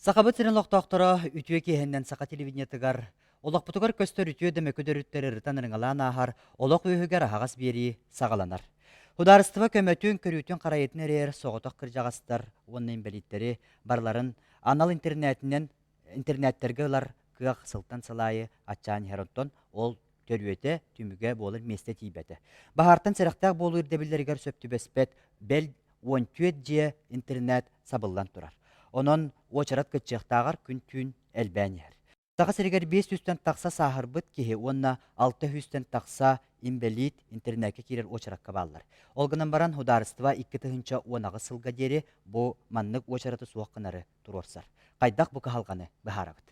Сахабыт сирин олохтоохторо үтүө киэһэннэн саха телевидениетыгар олохпутугар көстөр үтүө да мөкү дөрүттэри ырытан ырыҥалаан ааһар олох үөһүгэр аһаҕас биэрии саҕаланар. Судаарыстыба көмөтүн, көрүүтүн-харайытын эрэйэр соҕотох кырдьаҕастар уонна инбэлииттэри барыларын анал интернетинэн интернеттэргэ ылар кыах сылтан сыл аайы аччаан иһэр, онтон ол төрүөтэ, түмүгэ буолар миэстэ тиийбэтэ. Баһаартан сэрэхтээх буолуу ирдэбиллэригэр сөп түбэспэт бэл 14 дьиэ интернет сабыллан турар. Онон уочарат кыччыахтааҕар күн-түүн элбээн иһэр. Саха сиригэр 500-тэн тахса сааһырбыт киһи уонна 600-тэн тахса инбэлиит интернеккэ киирэр уочаракка бааллар. Ол гынан баран, судаарыстыба 2018 сылга диэри бу маннык уочараты суох гынары туруорсар. Хайдах бу кыһалҕаны быһаарабыт?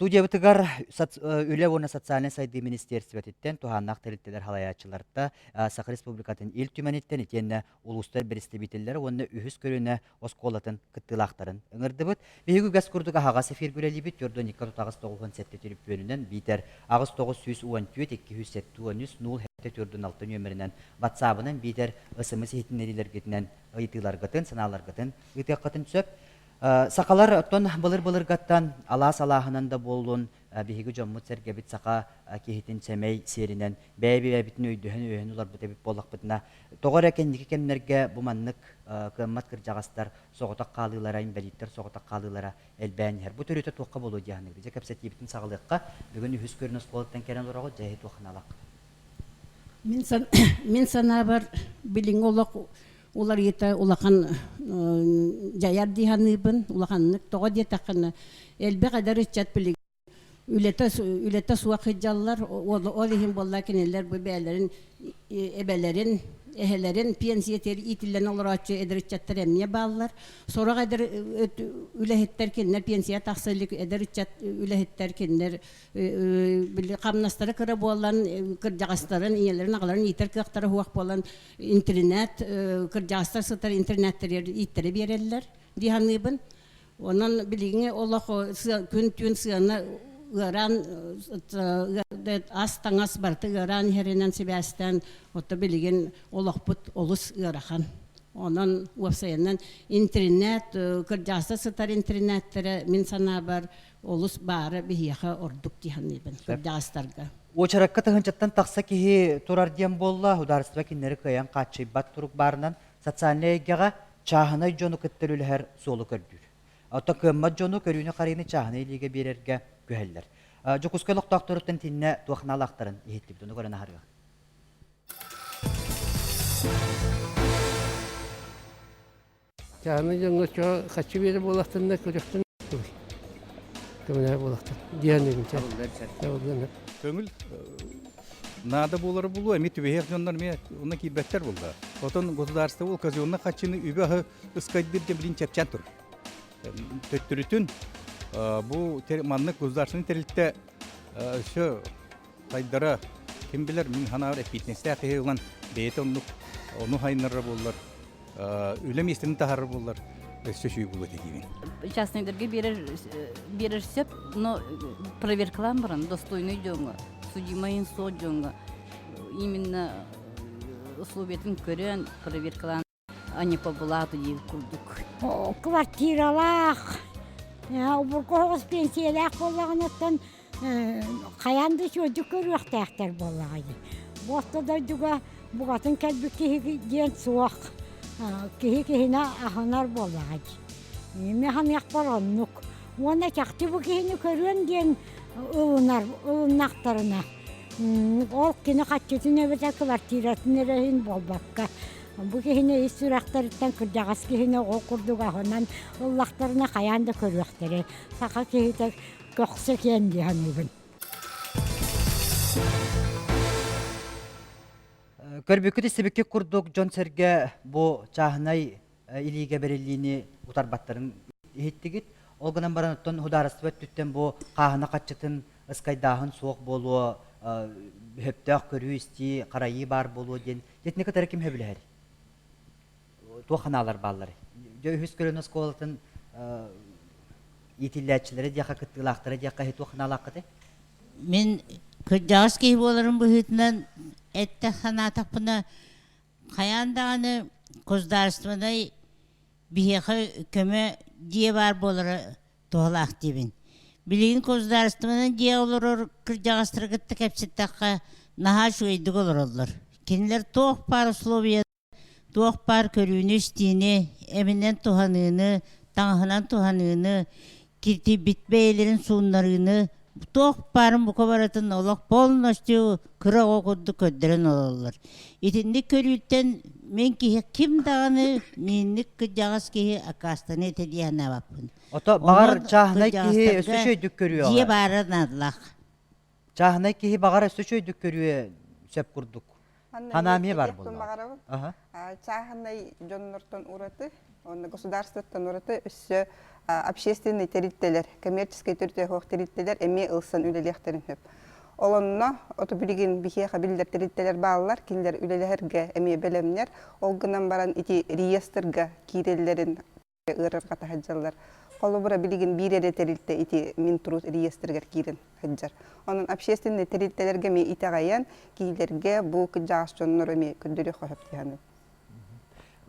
Студиябытыгар Үлэ уонна социальнай сайдыы министиэристибэтиттэн туһааннаах тэрилтэлэр салайааччыларта Саха Республикатын Ил Түмэниттэн итиэннэ улуустар бэрэстэбиитэллэрэ уонна үһүс көлүөнэ оскуолатын кыттыылаахтарын ыҥырдыбыт. Биһиги үгэс курдук аһаҕас эфиргэ үлэлиибит. Төрдүөн икки отут аҕыс тоҕуһун сэттэ түлүпүөнүнэн биитэр аҕыс тоҕус сүүс уон түөрт икки сүүс сэттэ уон үс нуул сэттэ төрдүн алта нүөмэринэн ватсабынан биитэр СМС иһитиннэриилэргитинэн ыйытыыларгытын, санааларгытын ыытыаххытын сөп. Сахалар оттон былыр-былыргаттан алаас алааһынан да буоллун, биһиги дьоммут-сэргэбит саха киһитин сэмэй сиэринэн бэйэ-бэйэбитин өйдөһөн-өйөһөн олорбут эбит буоллахпытына, тоҕо эрэ кэнники кэмнэргэ бу маннык кыаммат кырдьаҕастар соҕотох хаалыылара, инбэлииттэр соҕотох хаалыылара элбээн иһэр. Бу төрүөтэ туохха буолуо дии саныыбын. Дьэ, кэпсэтиибитин саҕалыахха. Бүгүн үһүс көрүн оскуолаттан кэлэн олороҕут. Дьэ, эһи туох санаалааххыт? Мин, мин санаабар, билиҥҥи олох уларыйыыта улахан дьайар дии саныыбын. Улаханнык тоҕо диэтэххинэ, элбэх эдэр ыччат билигин үлэтэ, үлэтэ суох сылдьаллар. Ол иһин буолла кинилэр бу бэйэлэрин эбэлэрин, эһэлэрин пенсиятыгар иитиллэн олорооччу эдэр ыччаттар эмиэ бааллар. Сорох эдэр үлэһиттэр кинилэр пенсия тахса илик эдэр ыччат үлэһиттэр кинилэр били хамнастара кыра буолан кырдьаҕастарын ийэлэрин аҕаларын иитэр кыахтара суох буолан интернет кырдьаҕастар сытар интернеттэригэр ииттэрэ биэрэллэр дии саныыбын. Онон билиҥҥи олох күн-түүн сыана ыараан ас-таҥас барыта ыараан иһэринэн сибээстээн ото билигин олохпут олус ыарахан. Онон уопсайынан интернет кырдьаҕастар сытар интернеттэрэ мин санаабар олус баара биһиэхэ ордук дии саныыбын кырдьаҕастарга. Уочаракка тыһыынчаттан тахса киһи турар диэн буолла, судаарыстыба кинилэри кыайан хааччыйбат турук баарынан социальнай эйгэҕэ чааһынай дьону кытта үлэлэһэр суолу көрдүүр. Оттон кыаммат дьону көрүүнү-харыыны чааһынай илиигэ биэрэргэ күһэллэр. Дьокуускай олохтоохторуттан итиннэ туох наалаахтарын иһиттибит, ону көрөн аһарыах. Чааһынай дьоҥҥо чо хаччы биэрэ буолахтарына көрүөхтэн көмөлөһө буолахтар диэн табыллан Көҥүл наада буолара булуо, эми түбэһиэх дьоннор эмиэ онно киирбэттэр буолла. Отон государство ол казенный хаччыны үбү-аһы ыскайдыр диэн билин чэпчээн турар. Төттөрүтүн бу маннык государственный тэрилтэ өссө сайдара ким билэр, мин санаабар эппиэтинэстээх киһи ылан бэйэтэ оннук ону хайыннарара буоллар, үлэ миэстэтин таһаарар буоллар, өссө үчүгэй буолуо этэ диибин. Частныйдарга биэрэр биэрэр сөп, но проверкалаан баран достойный дьоҥҥо, судимайын суох дьоҥҥо именно условиятын көрөн проверкалаан а не по блату диир курдук. Квартиралаах, обургу оҕус пенсиялаах буоллаҕына хайаан да үчүгэйдик көрүөхтээхтэр буоллаҕа дии. Бу орто дойдуга букатын кэлбит киһи диэн суох. Киһи киһини аһынар буоллаҕа дии. Мин саныахпар оннук. Уонна чахчы бу киһини көрүөн диэн ылынар, ылыннахтарына ол кини хаччытын эбэтэр квартиратын эрэ иһин буолбакка Бу киһини ис сүрэхтэриттэн кырдьаҕас киһини оҕо курдук аһынан ыллахтарына хайаан да көрүөхтэрэ. Саха киһитэ көхсө киэн дии саныыбын. Көрбүккүт истибиккит курдук дьон-сэргэ бу чааһынай илиигэ бэриллиини утарбаттарын иһиттигит. Ол гынан баран оттон судаарыстыба өттүттэн бу хааһына хаччытын ыскайдааһын суох буолуо, сөптөөх көрүү-истии, харайыы баар буолуо диэн Итини кытары ким сөбүлэһэр? Туох ханаалар бааллар? Дьэ үһүс көлүөнэ оскуолатын иитиллээччилэрэ диэхэ, кыттыылаахтара диэхэ туох ханаалааххытый? Мин кырдьаҕас киһи буоларым быһыытынан эттэх санаатахпына, Хайаан даҕаны государственнай биһиэхэ көмө дьиэ баар буолара туһалаах диибин. Билигин государственнай дьиэ олорор кырдьаҕастары кытта кэпсэттэххэ, наһаа үчүгэйдик олороллор. Кинилэр туох баар условия Туох баар көрүүнү-истиини, эминэн туһаныыны, таҥаһынан туһаныыны, киртийбит бэйэлэрин сууннарыыны, туох баарын бука барытын олох полностью кыра оҕо курдук көрдөрөн олороллор. Итинник көрүүттэн мин киһи ким даҕаны миинник кырдьаҕас киһи аккаастаныа этэ дии санаабаппын. Ото баҕар Онон чааһынай киһи өссө кырдьаҕастарга үчүгэйдик дьиэ көрүөҕэ. баара наадалаах. Чааһынай киһи баҕар өссө үчүгэйдик көрүө сөп курдук. Анна Ханаа эмиэ эмиэ баар этиэхпин буоллаҕа. баҕарабын. Аха. Чааһынай дьоннортон ураты, уонна государствоттан ураты өссө общественный тэрилтэлэр, коммерческий төрүтэ тэрилтэлэр эмиэ ылсан үлэлиэхтэрин сөп. Ол онно оту билигин биһиэхэ биллэр тэрилтэлэр бааллар, кинилэр үлэлэһэргэ эмиэ бэлэмнэр. Ол гынан баран ити реестрга киирэллэрин ыарырҕата сылдьаллар. Холобура, билигин биир эрэ тэрилтэ ити Минтруд реестригэр киирэн сылдьар. Онон общественнай тэрилтэлэргэ эмиэ итэҕэйэн, киилэргэ бу кырдьаҕас дьоннору эмиэ көрдөрүөххэ сөп дии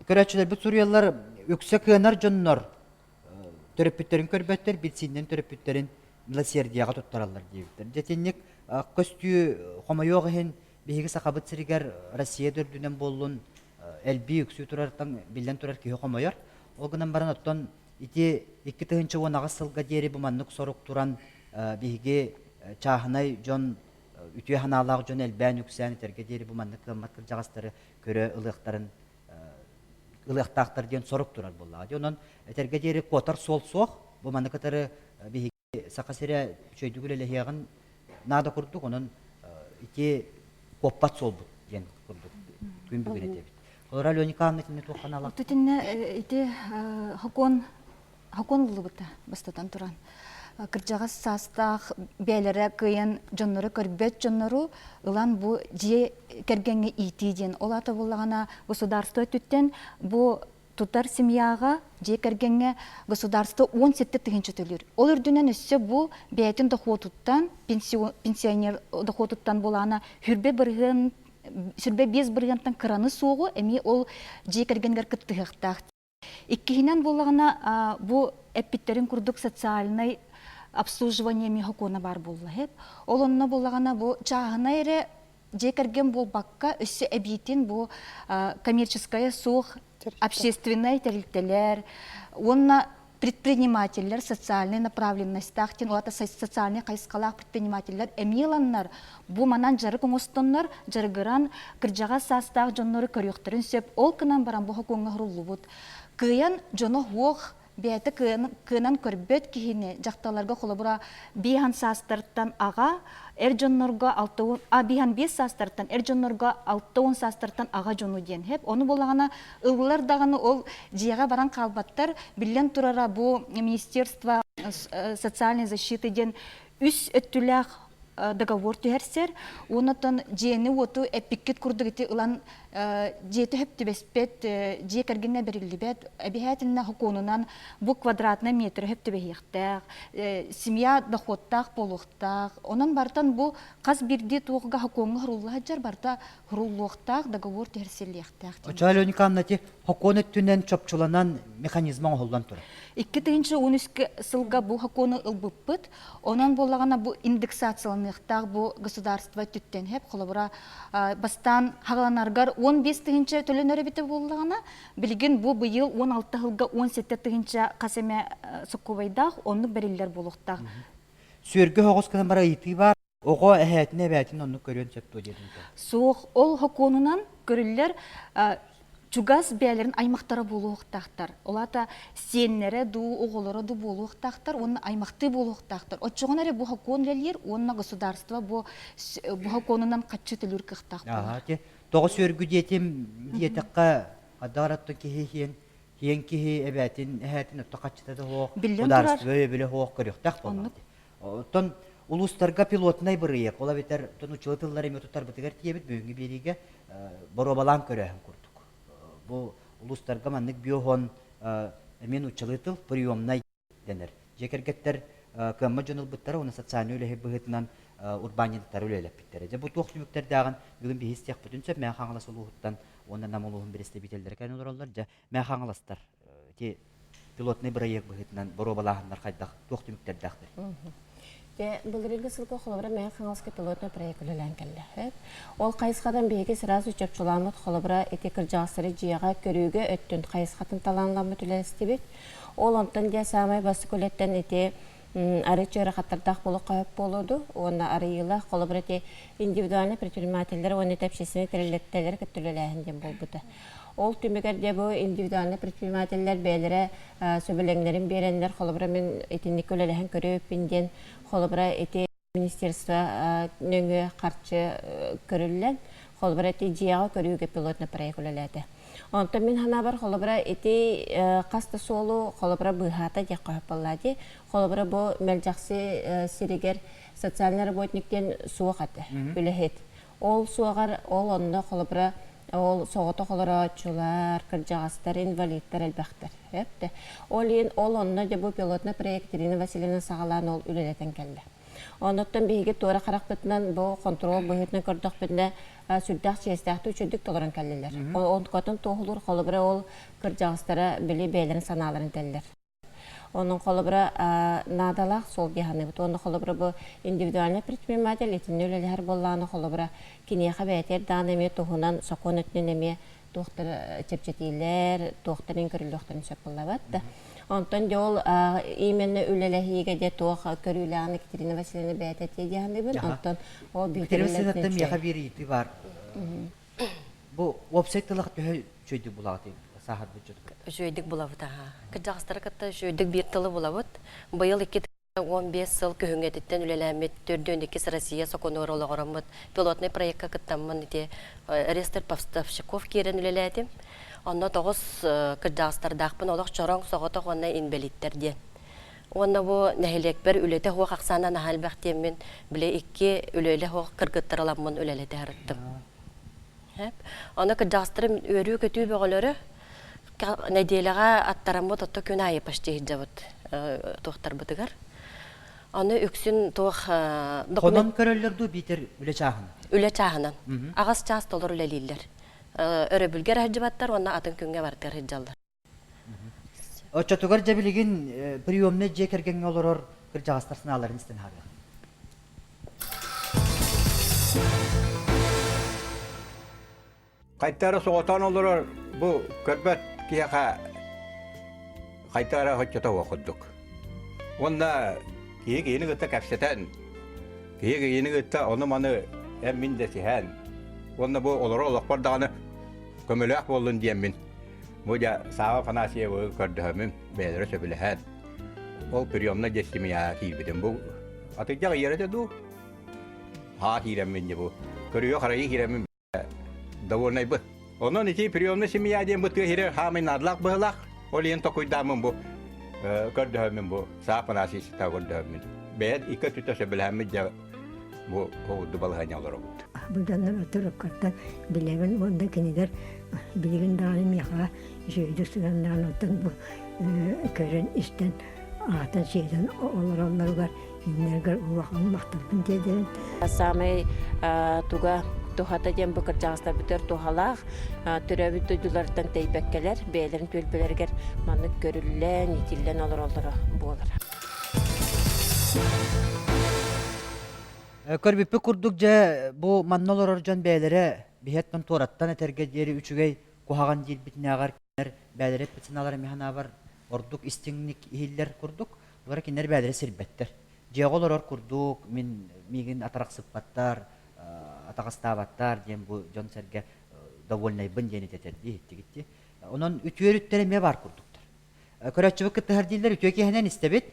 Көрөөччүлэрбит суруйаллар, үксэ кыанар дьоннор төрөппүттэрин көрбөттөр, билсииннэн төрөппүттэрин милосердияҕа туттараллар диэбиттэр. Дьэ итинник көстүү хомойуох иһин биһиги Сахабыт сиригэр Россия да үрдүнэн буоллун элбии үксүү турартан биллэн турар киһи хомойор. Ол гынан баран оттон ити 2018 сылга диэри бу маннык сорук туран биһиги чааһынай дьон үтүө санаалаах дьон элбээн үксээн этэргэ диэри бу маннык кыаммат кырдьаҕастары көрө ылыахтарын ылыахтаахтар диэн сорук турар буоллаҕа. Дьэ онон этэргэ диэри куотар суол суох. Бу маны кытары биһиги Саха сирэ үчүгэйдик үлэлэһиэҕин наада курдук, онон ити куоппат суолбут диэн курдук күн бүгүн этэбит. Олора Алена Николаевна итиннэ туох ханаалаах? Итиннэ ити хокуон хокуон ыллыбыта бастатан туран. Кырдьаҕас саастаах бэйэлэрэ кыайан дьоннору көрбөт дьоннору ылан бу дьиэ кэргэҥҥэ иитии диэн. Ол аата буоллаҕына государство өттүттэн бу тутар семьяҕа, дьиэ кэргэҥҥэ государство 17 тыһыынча төлүүр. Ол үрдүнэн өссө бу бэйэтин дохуотуттан, пенсионер дохуотуттан булаана хүрбэ бырыһыан сүрбэ биэс бырыһыантан кыраны суоҕу эмиэ ол дьиэ кэргэнгэр кыттыһыахтаах. Иккиһинэн буоллаҕына бу эппиттэрин курдук социальнай обслуживание эмиэ сокуона баар буолла. Ол онно буоллаҕына бу чааһынай эрэ дьиэ кэргэн буолбакка өссө эбиитин бу коммерческая суох общественнай тэрилтэлэр уонна предпринимателлэр социальнай направленностьтаах диэн улата социальнай хайысхалаах предпринимателлэр эмиэ ыланнар бу манан дьарык оҥостоннор дьарыгыран кырдьаҕас саастаах дьоннору көрүөхтэрин сөп ол гынан баран бу сокуоҥҥа суруллубут кыайан дьоно суох бэйэтэ кыанан көрбөт киһини дьахталларга холобура биэһэн саастартан аҕа эр дьоннорго алта а биэһэн биэс саастартан эр дьоннорго 60 саастартан аҕа дьону диэн хэп ону буоллаҕына ыллар даҕаны ол дьиэҕэ баран хаалбаттар биллэн турара бу министерство социальной защиты диэн үс өттүлээх договор түһэрсэр уонна дьиэни-уоту эппиккит курдук ити ылан дьиэтэ хөп түбэспэт дьиэ кэргэнэ бэриллибэт эбиһээтиннэ сокуонунан бу квадратный метр хөп түбэһиэхтээх семья доходтаах буолуохтаах онон бартан бу хас биирдии туохга сокуоҥҥа сурулла сылдьар барыта суруллуохтаах договор түһэрсиллиэхтээх Оччоҕо Алена Николаевна ити Сокуон өттүнэн чопчуланан механизма оҥоһуллан турар. 2013 сылга бу сокуону ылбыппыт. Онон буоллаҕына бу индексацияланыахтаах бу государство өттүттэн хэп холобура бастаан хагаланаргар 15 тыһыынча төлөнөр эбитэ буоллаҕына билигин бу быйыл 16 сылга 17 тыһыынча хас эмэ сокуобайдаах оннук бэриллэр буолуохтаах. Сүөргү соҕус гынан баран ыйытыы баар. Оҕо эһээтин эбээтин оннук көрүөн сөп дуо диэтин Суох, ол сокуонунан көрүллэр чугас бэйэлэрин аймахтара буолуохтаахтар. Ол аата сиэннэрэ дуу, оҕолоро дуу буолуохтаахтар уонна аймахтыы буолуохтаахтар. Оччоҕуна эрэ бу сокуон үлэлиир уонна государство бу бу сокуонунан хаччы төлүүр кыахтаах буолар. Аха, тоҕо сүөргү диэтим диэтэххэ, хадаратто киһи иһиэн киэҥ киһи эбээтин эһээтин отто хаччыта да суох, Биллэн турар. государство өйөбүлэ суох көрүөхтээх буоллаҕа дии. Оттон улуустарга пилотнай бырайыак, ол эбэтэр оттон учуол тыллары эмиэ тутарбытыгар тиийэбит бүгүҥҥү биэриигэ боруобалаан көрөөһүн курдук. Бу улуустарга маннык биохон эмиэ нууччалыы тыл приемнай дэнэр. Дьиэ кэргэттэр кыаммат дьон ылбыттара уонна социальнай үлэһит быһыытынан урбаанньыттары үлэлэппиттэрэ. Дьэ бу туох түмүктэрдээҕин бүгүн биһи истиэхпитин сөп. Мэҥэ Хаҥалас улууһуттан уонна Нам улууһун бэрэстэбиитэллэрэ кэлэн олороллор. Дьэ Мэҥэ Хаҥаластар ити пилотнай бырайыак быһыытынан боруобалааһыннар хайдах туох түмүктэрдээхтэр? Дьэ, былырыыҥҥы сылга холобура Мэҥэ Хаҥаласка пилотнай проект үлэлээн кэллэ. Ол хайысхадан биһиги сразу чопчулааммыт холобура ити кырдьаҕастары дьиэҕэ көрүүгэ өттүн хайысхатын талаанламмыт үлэлэстибит. Ол онтон дьэ саамай бастакы үлэттэн ити арыый ыарахаттардаах буолуохха сөп буолуо дуу уонна арыйыылаах холобура ити индивидуальнай предпринимателлэр уонна ити общественнай тэрилтэлэри кытта үлэлээһин диэн буолбута. Ол түмүгэр дьэ бу индивидуальнай предпринимателлэр бэйэлэрэ сөбүлэҥнэрин биэрэннэр холобура мин итинник үлэлэһэн көрүөппүн диэн холобура ити министерство нөҥүө харчы көрүллэн холобура ити дьиэҕэ көрүүгэ пилотный проект үлэлээтэ. Онтон мин санаабар холобура ити хас да суолу холобура быыһаата диэххэ сөп буоллаа дии. Холобура бу Мэлдьэхси сиригэр социальный работник диэн суох этэ, үлэһит. Ол суоҕар ол онно холобура ол соҕотох олорооччулар, кырдьаҕастар, инвалидтар элбэхтэр. Эптэ. Ол иһин ол онно дьэ бу пилотный проект Ирина Васильевна саҕалаан ол үлэлэтэн кэллэ. Оннуттан биһиги туора харахпытынан бу хонтуруол быһыытынан көрдөхпүтүнэ сүрдээх чиэстээхтик үчүгдүк толорон кэллилэр. Онкотун туоһулуур холобура ол кырдьаҕастара били бэйэлэрин санааларын этэллэр. Онон холобура наадалаах суол дии саныыбыт. Уонна холобура бу индивидуальный предприниматель итиннэ үлэлэһэр буоллаҕына холобура киниэхэ бэйэтигэр даҕаны эмиэ туһунан сокуон өттүнэн эмиэ туохтар чэпчэтиилэр, туохтарын көрүллүөхтэрин сөп буоллабат да. Онтон дьэ ол именно үлэлэһиигэ дьэ туох көрүүлээҕин Екатерина Васильевна бэйэтэ этиэ дии саныыбын. Онтон ол Екатерина Васильевнаттан миэхэ биир ыйытыы баар. Бу уопсай тылах төһө үчүгэйдик булаҕытый сааһырбыт дьон? Үчүгэйдик булабыт аһаа. Кырдьаҕастары кытта үчүгэйдик биир тылы булабыт. Быйыл 2015 сыл күһүҥҥэтиттэн үлэлээммит 402 Россия сокуонугар олоҕураммыт пилотнай проекка кыттаммын ити реестр поставщиков киирэн үлэлээтим. Онно тоҕус кырдьаҕастардаахпын олох чороҥ соҕотох уонна инбэлииттэр диэн. Уонна бу нэһилиэкпэр үлэтэ суох ахсаана наһаа элбэх диэммин били икки үлэлэ суох кыргыттар ыламмын үлэлэтэ сырыттым. Ону кырдьаҕастарым үөрүү-көтүү бөҕөлөрө нэдиэлэҕэ аттараммыт отто күн аайы почти сылдьабыт туохтарбытыгар. Аны үксүн туох Хонон көрөллөр дуу биитэр үлэ чааһынан? Үлэ чааһынан. Аҕыс чаас толору үлэлииллэр. Өрөбүлгэ эрэ сылдьыбаттар уонна атын күҥҥэ барытыгар сылдьаллар. Оччотугар дьэ билигин приемнай дьиэ кэргэҥҥэ олорор кырдьаҕастар санааларын истэн аһарыах. Хайтара соҕотоон олорор бу көрбөт киһиэхэ хайтара оччото курдук. Уонна киһи киһини кытта кэпсэтэн, киһи киһини кытта ону-маны эн мин дэсиһэн, уонна бу олорор олохпор даҕаны көмөлөөх буоллун диэммин бу дьэ Сааба Афанасьевы көрдөһөмүн бэйэлэрэ сөбүлэһэн ол приемнай дьиэ семьяҕа киирбитим. Бу атырдьах ийэрэтэ дуу? Haa киирэммин дьэ бу. Көрүө-харайыы киирэммин довольнайбын. Онон ити приемный семья диэн бу тыа сирэ хаамай наадалаах быһылаах. Ол иһин токуйдааммын бу көрдөһөммүн бу Саа Афанасьевичтаа көрдөһөммүн. Бэйэн икки өттүттэн сөбүлэһэммит дьэ бу ордук балаһыанньа олоробут. Бу дьоннор отторуккаттан билэбин уонна кинилэр билигин даҕаны миэхэ үчүгэйдик сыһыаннаан оттон бу көрөн истэн аатын сиэтэн олороллоругар кинилэргэ улахан махталбын тиэрдэбин. Саамай туга туһата диэн бу кырдьаҕастарбытыгар туһалаах төрөөбүт дойдуларыттан тэйбэккэлэр бэйэлэрин түөлбэлэригэр маннык көрүллэн, иитиллэн олороллоро буолар. Көрбүппүт курдук дьэ бу манна олорор дьон бэйэлэрэ биһиэттэн туораттан этэргэ диэри үчүгэй куһаҕан диирбитинээҕэр кинилэр бэйэлэрэ эппит санаалара эмиэ санаабар ордук истиҥник иһиллэр курдук олор кинилэр бэйэлэрэ сирбэттэр дьиэҕэ олорор курдук мин миигин атарахсыппаттар атаҕастаабаттар диэн бу дьон-сэргэ довольнайбын диэн этэтэрдии иһиттигит дии онон үтүө өрүттэр эмиэ баар курдуктар көрөөччүбүт кыттыһар дииллэр үтүө киэһэнэн истэбит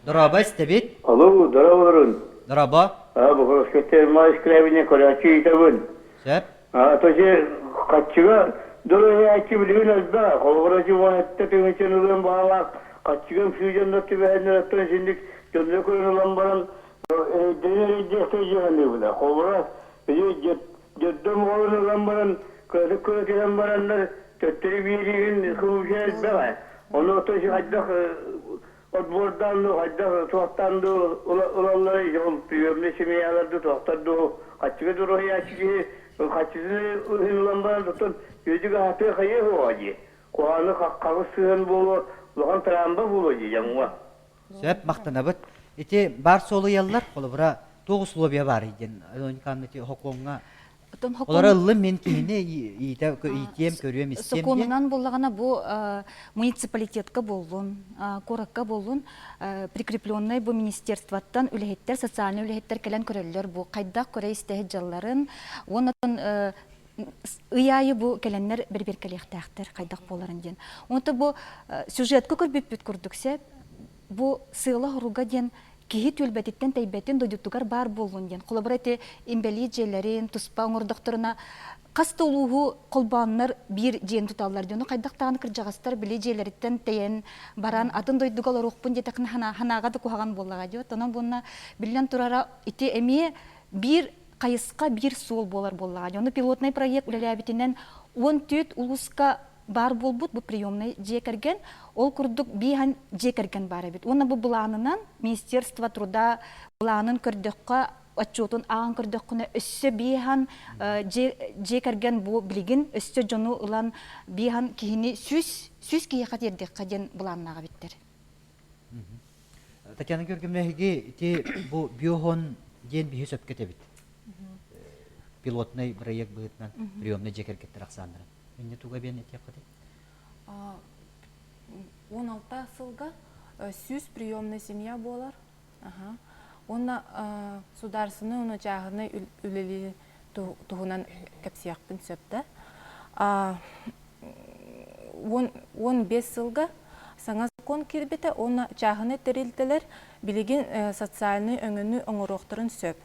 Дорообо истэбит. Алло, дорооболорун. Дорообо. А, Бухаровскай маайыс көрөөччү ыытабын. Сөп. А, то же хаччыга дөрөһөөччү билигин элбэх. Холобура жубаатта түҥүчэн ылыан баалаах хаччыгам сүүдьэннэр түбэһэннэр оттон синник дьонно көрөн ылан баран эйдэнэр эйдиэхтэй дьиһаныыбына. Холобура, дьөрдөм оҕолорун ылан баран, кыратык кыратыһан бараннар төттөрү биэриигин кылыуча элбэҕэ. Ону оттон хайдах Отбордаан дуу, хайдах туохтаан дуу ылалларый, ол приемный семьялар дуу, туохтар дуу, хаччыга дуруһуйааччы киһи хаччытын иһин ылан баран, оттон үөдүк аһатыа хайыа суоҕа дии. Куһаҕаны хаҕыс сыһыан буолуо, улахан тыраамба буолуо дии дьоҥҥо. Сөп, махтанабыт. Ити баар суолу ыйаллар, холобура, туох условия баарый диэн Алена ити Хокуоҥҥа Олор ыллым мин киһини иитэ иитиэм, көрүөм, истиэм диэн. Сокуонунан буллаҕына бу муниципалитетка буоллун, куоракка буоллун, прикрепленный бу министерствоттан үлэһиттэр, социальный үлэһиттэр кэлэн көрөллөр бу хайдах көрө-истэ сылдьалларын уонна ый аайы бу кэлэннэр бэрэбиэркэлиэхтээхтэр хайдах буоларын диэн. Онто бу сюжетка көрбүппүт курдук сөп бу сыала-хоруга диэн киһи түөлбэтиттэн тэйбэтин дойдутугар баар буоллун диэн. Холобура ити имбэлиит дьиэлэрин туспа оҥордохторуна хас да улууһу холбооннор биир дьиэни туталлар дьону хайдах даҕаны кырдьаҕастар били дьиэлэриттэн тэйэн баран атын дойдуга олоруохпун диэтэххинэ санааҕа да куһаҕан буоллаҕа дии. Онон буонна биллэн турара ити эмиэ биир хайысха биир суол буолар буоллаҕа. Ону пилотный проект үлэлээбитинэн 14 улууска баар буолбут бу приемнай дьиэ кэргэн. Ол курдук бииһэн дьиэ кэргэн баар эбит. Уонна бу былаанынан Министерство труда былаанын көрдөххө, отчуотун ааҕан көрдөххүнэ, өссө бииһэн дьиэ кэргэн бу билигин өссө дьону ылан бииһэн киһини 100 киһиэхэ тиэрдиэххэ диэн былааннаах эбиттэр. Татьяна Георгиевна, эһиги ити бу биохон диэн биһи сөпкө этэбит. Пилотный проект быһыытынан приемный дьиэ кэргэттэр ахсааннарын. Инне туга биэн этиэххитий? 16 сылга 100 приемный семья буолар. Уонна судаарсыны уонна чааһынай үлэлии туһунан кэпсиэхпин сөп да. 15 сылга саҥа закон киирбитэ уонна чааһынай тэрилтэлэр билигин социальнай өҥөнү оҥоруохтарын сөп.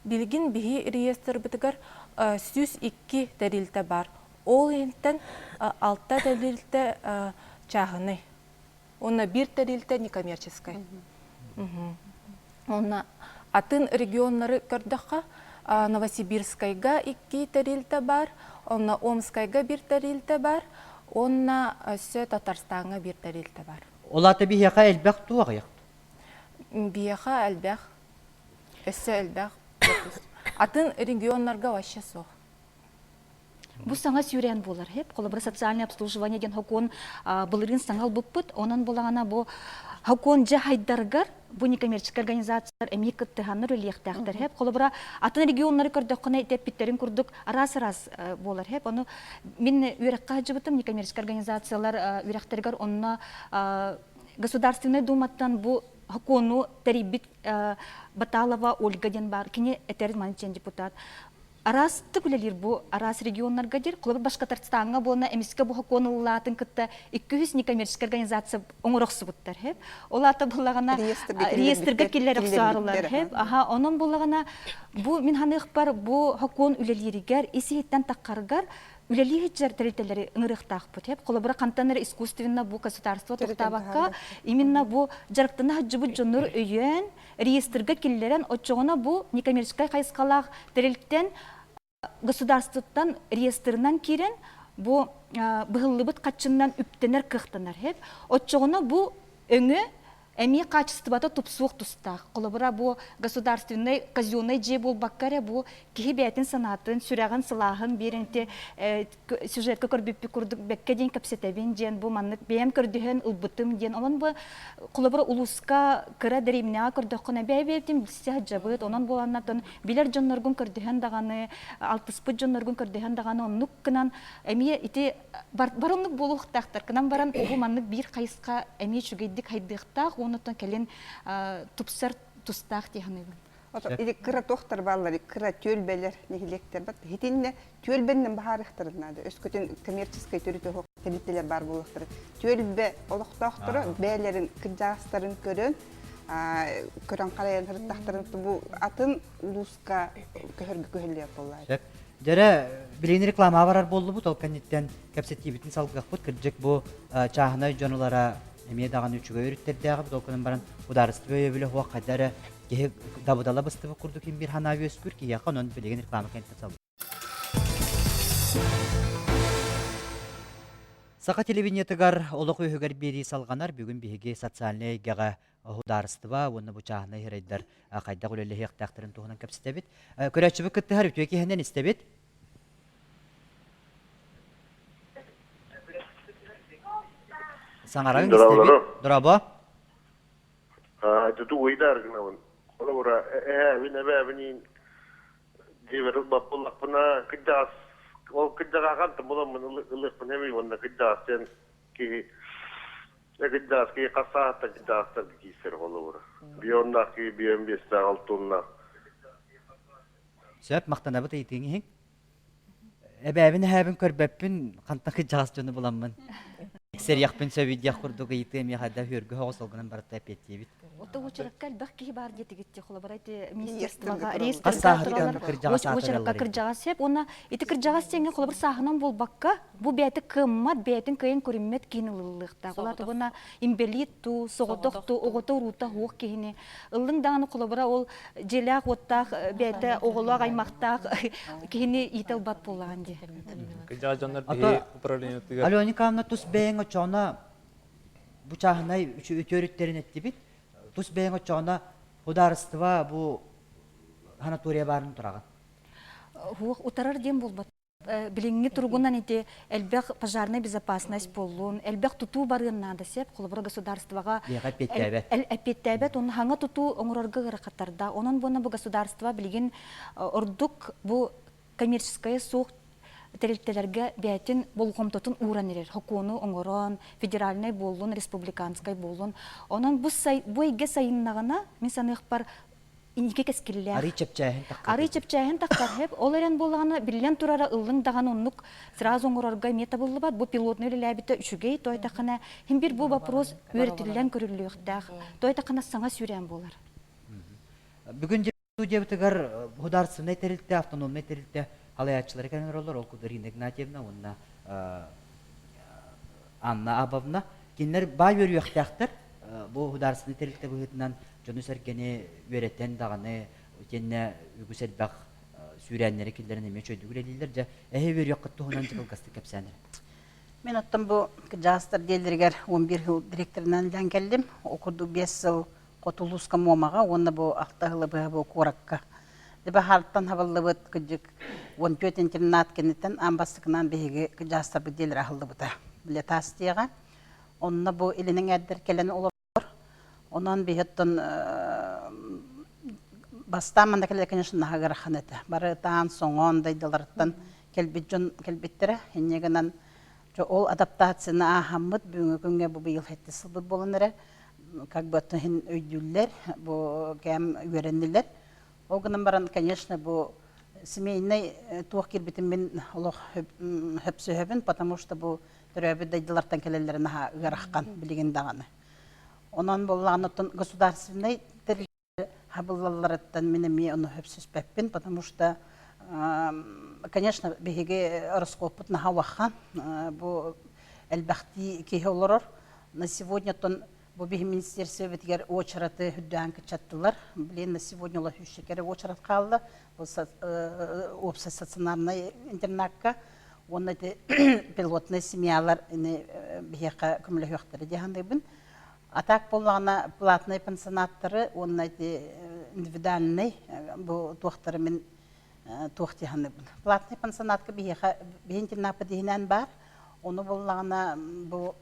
Билигин биһи реестрбытыгар 102 тэрилтэ бар. Ол иһинтэн 6 тэрилтэ чааһынай. Уонна биир тэрилтэ некоммерческай. Уонна атын регионнары көрдөххө, Новосибирскайга икки тэрилтэ бар, онно Омскайга биир тэрилтэ бар, уонна өссө Татарстаҥҥа биир тэрилтэ бар. Ол аата биһиэхэ элбэх дуу аҕыйах дуу? Биһиэхэ элбэх. Өссө элбэх. Атын регионнарга вообще суох. Бу саҥа сүүрээн буолар. Холобура социальное обслуживание диэн хокуон былырыын саҥа ылбыппыт. Онон булаҕына бу хокуон дьэ хайдаргар бу некоммерческай организациялар эмиэ кыттыһаннар үлэлиэхтээхтэр. Хеп холобура атын регионнары көрдөххүнэ эппиттерин курдук араас-араас буолар. Хеп ону мин үөрэххэ сылдьыбытым некоммерческай организациялар үөрэхтэригэр онно Государственнай Думаттан бу хокуону тэрийбит Баталова Ольга диэн баар. Кини этэр манчен депутат. Араастык үлэлиир бу араас регионнарга диир. Холобур Башкортостаҥҥа буолна эмискэ бу сокуон ыллаатын кытта 200 некоммерческай организация оҥорохсубуттар. Ол аата буллаҕына реестрга киллэр охсоорулар. Аха, онон буллаҕына бу мин ханыахпар бу сокуон үлэлииригэр ис иһиттэн таххаргар үлэлии сылдьар тэрилтэлэри ыҥырыахтаахпыт. Холобура, хантан эрэ искусственно бу государство тохтообокко, именно бу дьарыктана сылдьыбыт дьоннору өйөөн, реестргэ киллэрэн, оччоҕуна бу некоммерческай хайысхалаах тэрилтэн государствоттан реестрынан киирэн, бу быһыллыбыт хаччыннан үптэнэр кыахтанар. Оччоҕуна бу өҥө эмиэ хаачыстыбата тупсуох тустаах. Холобура, бу государственнай казеннай дьиэ буолбакка эрэ бу киһи бэйэтин санаатын, сүрэҕин сылааһын биэрэн ити сюжетка көрбүппүт курдук бэккэ диэн кэпсэтэбин диэн бу маннык бэйэм көрдөһөн ылбытым диэн. Онон бу холобура улууска кыра дэриэбинэҕэ көрдөххүнэ бэйэ-бэйэбитин билсэ сылдьабыт. Онон буоланнартан билэр дьонноргун көрдөһөн даҕаны, алтыспыт дьонноргун көрдөһөн даҕаны оннук гынан эмиэ ити бар оннук буолуохтаахтар. Кынан баран бу маннык биир хайысха эмиэ үчүгэйдик хайдыахтаах уонна оттон кэлин тупсар тустаах дии саныыбын. Или кыра тохтор бааллар, кыра түөлбэлэр, нэһилиэктэр бат. Хитинне түөлбэннэн баһаарыахтарын наада. Өскөтүн коммерческой төрүт оһох тэрилтэлэр баар буолуохтара. Түөлбэ олохтоохторо бэйэлэрин кырдьаҕастарын көрөн, көрөн харайан сырыттахтарын бу атын улууска көһөргө көһөллүөх буоллаа. Сөп. Дьэрэ, билигин рекламаҕа барар буоллубут, ол кэнниттэн кэпсэтиибитин салгыахпыт. Кырдьык бу чааһынай дьонулара эмиэ даҕаны үчүгэй өрүттэрдээҕи, ол гынан баран судаарыстыба өйөбүлэ суох хайда эрэ киһи дабыдала быстыбыт курдук ким биир санаа үөскүүр киһиэхэ, онон билигин реклама кэнниттэн салгыы. Саха телевидениетыгар олох үөһүгэр биэрии салҕанар. Бүгүн биһиги социальнай эйгэҕэ судаарыстыба уонна бу чааһынай сирайдар хайдах үлэлэһиэхтээхтэрин туһунан кэпсэтэбит. Көрөөччүбүт кыттыһар үтүө киһинэн истэбит. Саҥаран истэбит. Дорообо. Туту ыйдар гынабын. Холобура, эһээбин, эбээбиниин дьиэбэр ылбаппыллахпына, кырдьаҕас, ол кырдьаҕахан буламмын ылыахпын эбий уонна кырдьаҕас диэн киһи кырдьаҕас киһи хас сааһыттан кырдьаҕастарга киирсэр холобура. Бионнаах киһи биэн биэстээх алтыаннаах. Сөп, махтанабыт ыйытыыҥ иһин. Эбээбин эһээбин көрбөппүн, хантан кыдьаҕас дьону буламмын. Сэриэхпин сөбүй диэх курдук ыйытыы эмиэ хайда үөргө оҕус олгунан барыта эппиэттиибит. Ото уочаракка элбэх киһи баар диэтигит холобура ити министерствоҕа реестрга тураллар уочаракка кырдьаҕас сеп уонна ити кырдьаҕас диэҥҥэ холобур сааһынан буолбакка бу бэйэтэ кыаммат бэйэтин кыайан көрүммэт киһини ылыллыахтаах ол аата уонна инбэлиит туу соҕотох туу оҕото уруута суох киһини ыллыҥ даҕаны холобура ол дьиэлээх уоттаах бэйэтэ оҕолоох аймахтаах киһини иитэ ылбат буоллаҕын дии. Кырдьаҕас дьоннор биһи управлениетыгар Алена Николаевна тус бэйэҥ оччоҕуна бу чааһынай үтүөрүттэрин эттибит. Тус бэйэҥ оччоҕуна судаарыстыба бу санатория баарын тураҕын. Утарар диэн буолбат. Билиҥҥи туругунан ити элбэх пожарная безопасность буоллун, элбэх тутуу барыан наада сеп, холобура государствоҕа эппиэттээбэт. Эппиэттээбэт, уонна хаҥа тутуу оҥорорго ыарахаттарда. Онон буона бу государство билигин ордук бу коммерческое суох тэрилтэлэргэ бэйэтин болҕомтотун ууран эрэр. Хокуону оҥорон, федеральнай буоллун, республиканскай буоллун. Онон бу, бу эйгэ сайыннаҕына, мин саныахпар, инники кэскиллээх. Арый чэпчээһин таххар. Арый чэпчээһин таххар хэп. Ол эрэн буоллаҕына, биллэн турара ыллыҥ даҕаны оннук сразу оҥорорго эмиэ табыллыбат. Бу пилотный үлэлээбитэ үчүгэй, той таххана хин бир бу вопрос үөрэтиллэн көрүллүөхтээх. Той таххана саҥа сүүрээн буолар. Бүгүн студиябытыгар художественнай тэрилтэ, автономнай тэрилтэ халайааччылары кэлэн олороллор. Ол курдук Ирина Игнатьевна уонна Анна Абовна. Кинилэр баай үөрүйэхтээхтэр. Бу художественнай тэрилтэ быһыытынан дьону-сэргэни үөрэтэн даҕаны итиэннэ үгүс элбэх сүүрээннэри киллэрэн эмиэ үчүгэйдик үлэлииллэр. Дьэ, эһи үөрүйэххит туһунан кылгастык кэпсээн эрэ. Мин оттон бу кырдьаҕастар диэллэригэр 11 сыл директорынан үлэлээн кэллим. Ол курдук 5 сыл хоту улууска Муомаҕа уонна бу алта сылы быһа бу куоракка. Дьэ баһаартан хабыллыбыт кырдьык 14 интернат кэнниттэн аан бастакынан биһиги кырдьаҕастарбыт диэллэрэ аһыллыбыта. Бile таас диэҕэ. Онно бу илин эҥээрдэр кэлэн олорор. Онон биһи оттон бастаан манна кэлэр, конечно, наһаа ыарахан этэ. Бары ытаан, соҥоон дайдыларыттан кэлбит дьон кэлбиттэрэ. Инньэ гынан ол адаптацияны ааһаммыт бүгүҥҥү күҥҥэ бу быйыл сэттис сылбыт буолан эрэ как бы иһин өйдүүллэр, бу кэм үөрэннилэр. Ол гынан баран, конечно, бу семейнай туох киирбитин мин олох хөпсөһөбүн, потому что бу төрөөбүт дайдылартан кэлэллэрэ наһаа ыарахан билигин даҕаны. Онон буоллаҕына оттон государственнай тэрилтэ хабыллалларыттан мин эмиэ ону сөпсөспөппүн, потому что конечно, биһиги ороскуоппут наһаа улахан, бу элбэхтии киһи олорор. На сегодня оттон бу биһи министерствобитигэр уочараты үрдээн кыччаттылар. Блин, на сегодня олох үс уочарат хаалла. Бу уопсай стационарнай интернакка уонна ити пилотнай семьялар ини биһиэхэ көмөлөһүөхтэрэ дии саныыбын. А так буоллаҕына платнай пансионаттары уонна ити индивидуальнай бу туохтары мин туох дии саныыбын. Платнай пансионатка биһиэхэ биһи интернаппыт иһинэн баар. Ону буоллаҕына бу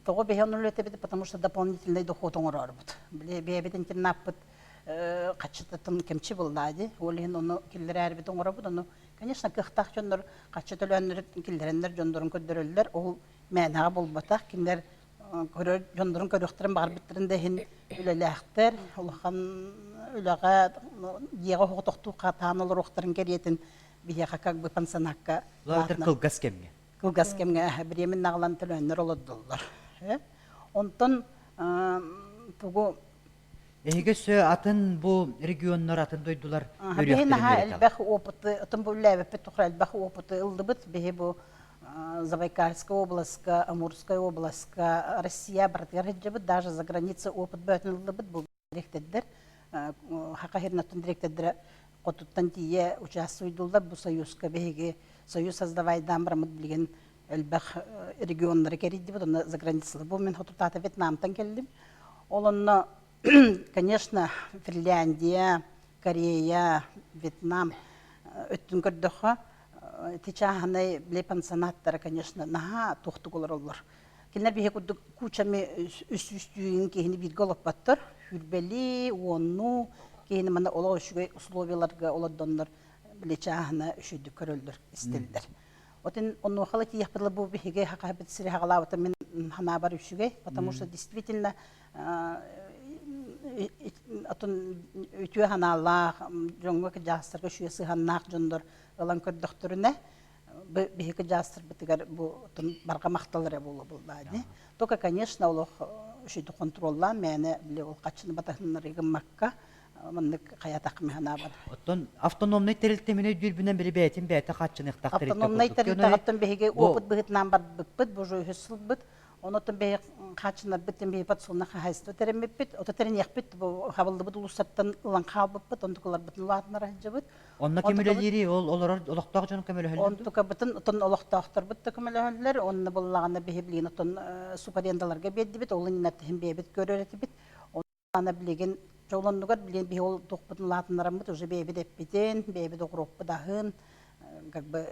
тоҕо биһи ону үлэтэбит, потому что дополнительный доход оҥорорбут. Били бэйэбит интернаппыт хаччытатын кэмчи буллаа дии. Ол иһин ону киллэрээрбит оҥоробут. Ону Конечно, кыахтаах дьоннор хаччы төлөөннөр киллэрэннэр дьоннорун көрдөрөллөр. Ол мээнэҕэ буолбатах. Кинилэр көрөр дьоннорун көрүөхтэрин баҕарбыттарын да иһин үлэлээхтэр, улахан үлэҕэ дьиэҕэ оһоҕотохтуу хатаан олоруохтарын кэриэтин биһиэхэ как бы пансионакка кылгас кэмҥэ. Кылгас кэмҥэ бириэмин аҕалан төлөөннөр олордоллор. Онтон тугу Эһиги өссө атын бу регионнар, атын дойдулар Биһи наһаа элбэх опыты, атын бу үллээбиппит тухары элбэх опыты ыллыбыт. Биһи бу Забайкальская областка, Амурская областка, Россия барытыгар сылдьабыт, даже за граница опыт бөтүн ыллыбыт. Бу директордар, Хака Хирнаттан директордара хотуттан тиийэ участвуйдуллар. Бу союзка биһиги союз создавайдаан бараммыт билигин. Элбэх регионнары кэрийдибит, онно за границалар. Бу мин хотуртаата Вьетнамтан кэллим. Ол онно, конечно, Финляндия, Корея, Вьетнам өттүн көрдөххө, ити чааһынай били пансионаттара, конечно, наһаа туохтук олороллор. Кинилэр биһи курдук кучами үс үстүүн киһини бииргэ олоппоттор. Хүрбэли, уонну киһини манна олох үчүгэй условияларга олордоннор били чааһына үчүгдүк көрөллөр, истэллэр. Отин онуохала тиийэхпит бу биһиги хахабыт сири хагалаабыта мин ханаабар үчүгэй, потому что действительно отун үтүө ханаалаах дьоҥҥо кыдьаастарга үчүгэй сыһаннаах дьоннор ылан көрдөхтөрүнэ биһиги кыдьаастарбытыгар бу барҕа махтал эрэ буолуо буоллаа дии. Только, конечно, олох үчүгэй контроллаан мээнэ били ол хаччыны батаһыннары гыммакка маннык хайатах ханаабат. Оттон автономнай тэрилтэ мин өйдүүрбүнэн били бэйэтин бэйэтэ хааччыныахтаах тэрилтэ Автономнай тэрилтэҕиттэн биһиги опыт быһыытынан барбыппыт, бу уже үһүс сылбыт. Онотон биһи хааччынарбыт биһи подсолнух хаһайство тэриммиппит, ото тэриниэхпит бу хабыллыбыт улуустартан ылан хаалбыппыт, онтукаларбытын улаатынара сылдьабыт. Онно ким үлэлиири ол олорор олохтоох дьон көмөлөһөллөр. Онтукабытын отон олохтоохторбут да көмөлөһөллөр, онно буллаҕына биһи билигин отон субарендаларга биэрдибит, ол иннаттыһын бэйэбит көрөр этибит. Аны билигин дьолоннугар билигин биһи ол туохпутун улаатыннараммыт уже бэйэбит эппитин, бэйэбит оҕуруоппут аһын, как бы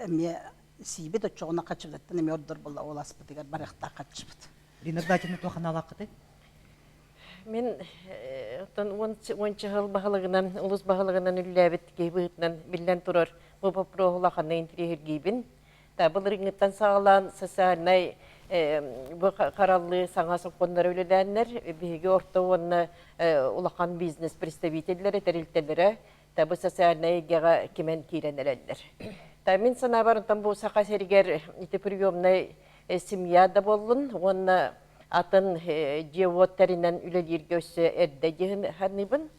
эмиэ сиибит оччоҕуна хаччыбытыттан эмиэ ордор буолла ол аспытыгар барыахтаах хаччыбыт. Лина Игнатьевна туох аналааххытый? Мин оттон уонча сыл баһылыгынан, улус баһылыгынан үллээбит киһи быһыытынан биллэн турар бу боппуруоһу улаханнык интириэһиргиибин. Былырыыҥҥыттан саҕалаан социальнай бу хараллыы саҥа сокуоннары үлэлээннэр, биһиги орто уонна улахан бизнес представителлэрэ, тэрилтэлэрэ бу социальнай эйгэҕэ кимэн киирэн эрэллэр. Мин санаабар, онтон бу Саха сиригэр ити приемнай семья да буоллун уонна атын дьиэ-уот тэринэн үлэлииргэ өссө эрдэ дии саныыбын.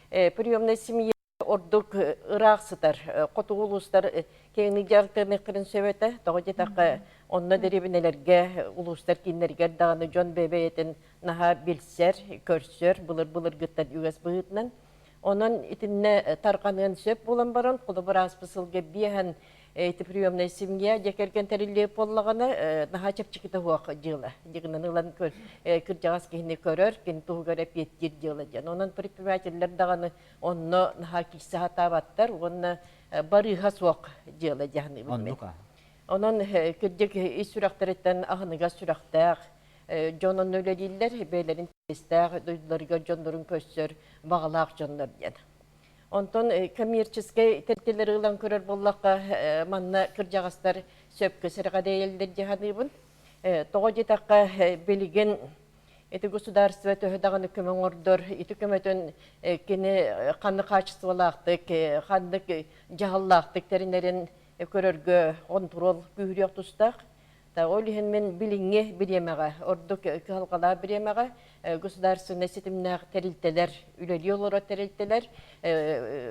Приемнай семья ордук ыраах сытар хотугу улуустар киэҥник дьарыктаныахтарын сөп этэ. Тоҕо диэтэххэ, онно дэриэбинэлэргэ, улуустар кииннэригэр даҕаны дьон бэйэ-бэйэтин наһаа билсэр, көрсөр, былыр-былыргыттан үгэс быһыытынан. Онон итиннэ тарҕаныан сөп буолан баран, холобур, ааспыт сылга биэһэн ити приемная семья дьиэ кэргэн тэриллиэ буоллаҕына, наһаа чэпчэкитэ суох дьыала. Дьыгынан ылан кырдьаҕас киһини көрөр, кини туһугар эппиэттиир дьыала диэн. Онон предпринимателлэр даҕаны Онно наһаа киирсэ сатаабаттар уонна барыыһа суох дьыала дьаһаныыбын мен. Онон кырдьык ис сүрэхтэриттэн аһыныгас сүрэхтээх дьон онно үлэлииллэр, бэйэлэрин тиэстээх дойдуларыгар дьоннорун көрсөр баҕалаах дьоннор диэн. Онтон коммерческай тэрилтэлэри ылан көрөр буоллахха, манна кырдьаҕастар сөпкө сэрэхэдэйэллэр дии саныыбын. Тоҕо диэтэххэ, билигин Ити государство төһө даҕаны көмө оҥордор, ити көмөтүн кини ханнык хаачыстыбалаахтык, ханнык дьаһаллаахтык тэринэрин көрөргө хонтуруол күүһүрүөх тустаах. Ол иһин мин билиҥҥи бириэмэҕэ, ордук кыһалҕалаах бириэмэҕэ государственнай ситимнээх тэрилтэлэр, үлэлии олорор тэрилтэлэр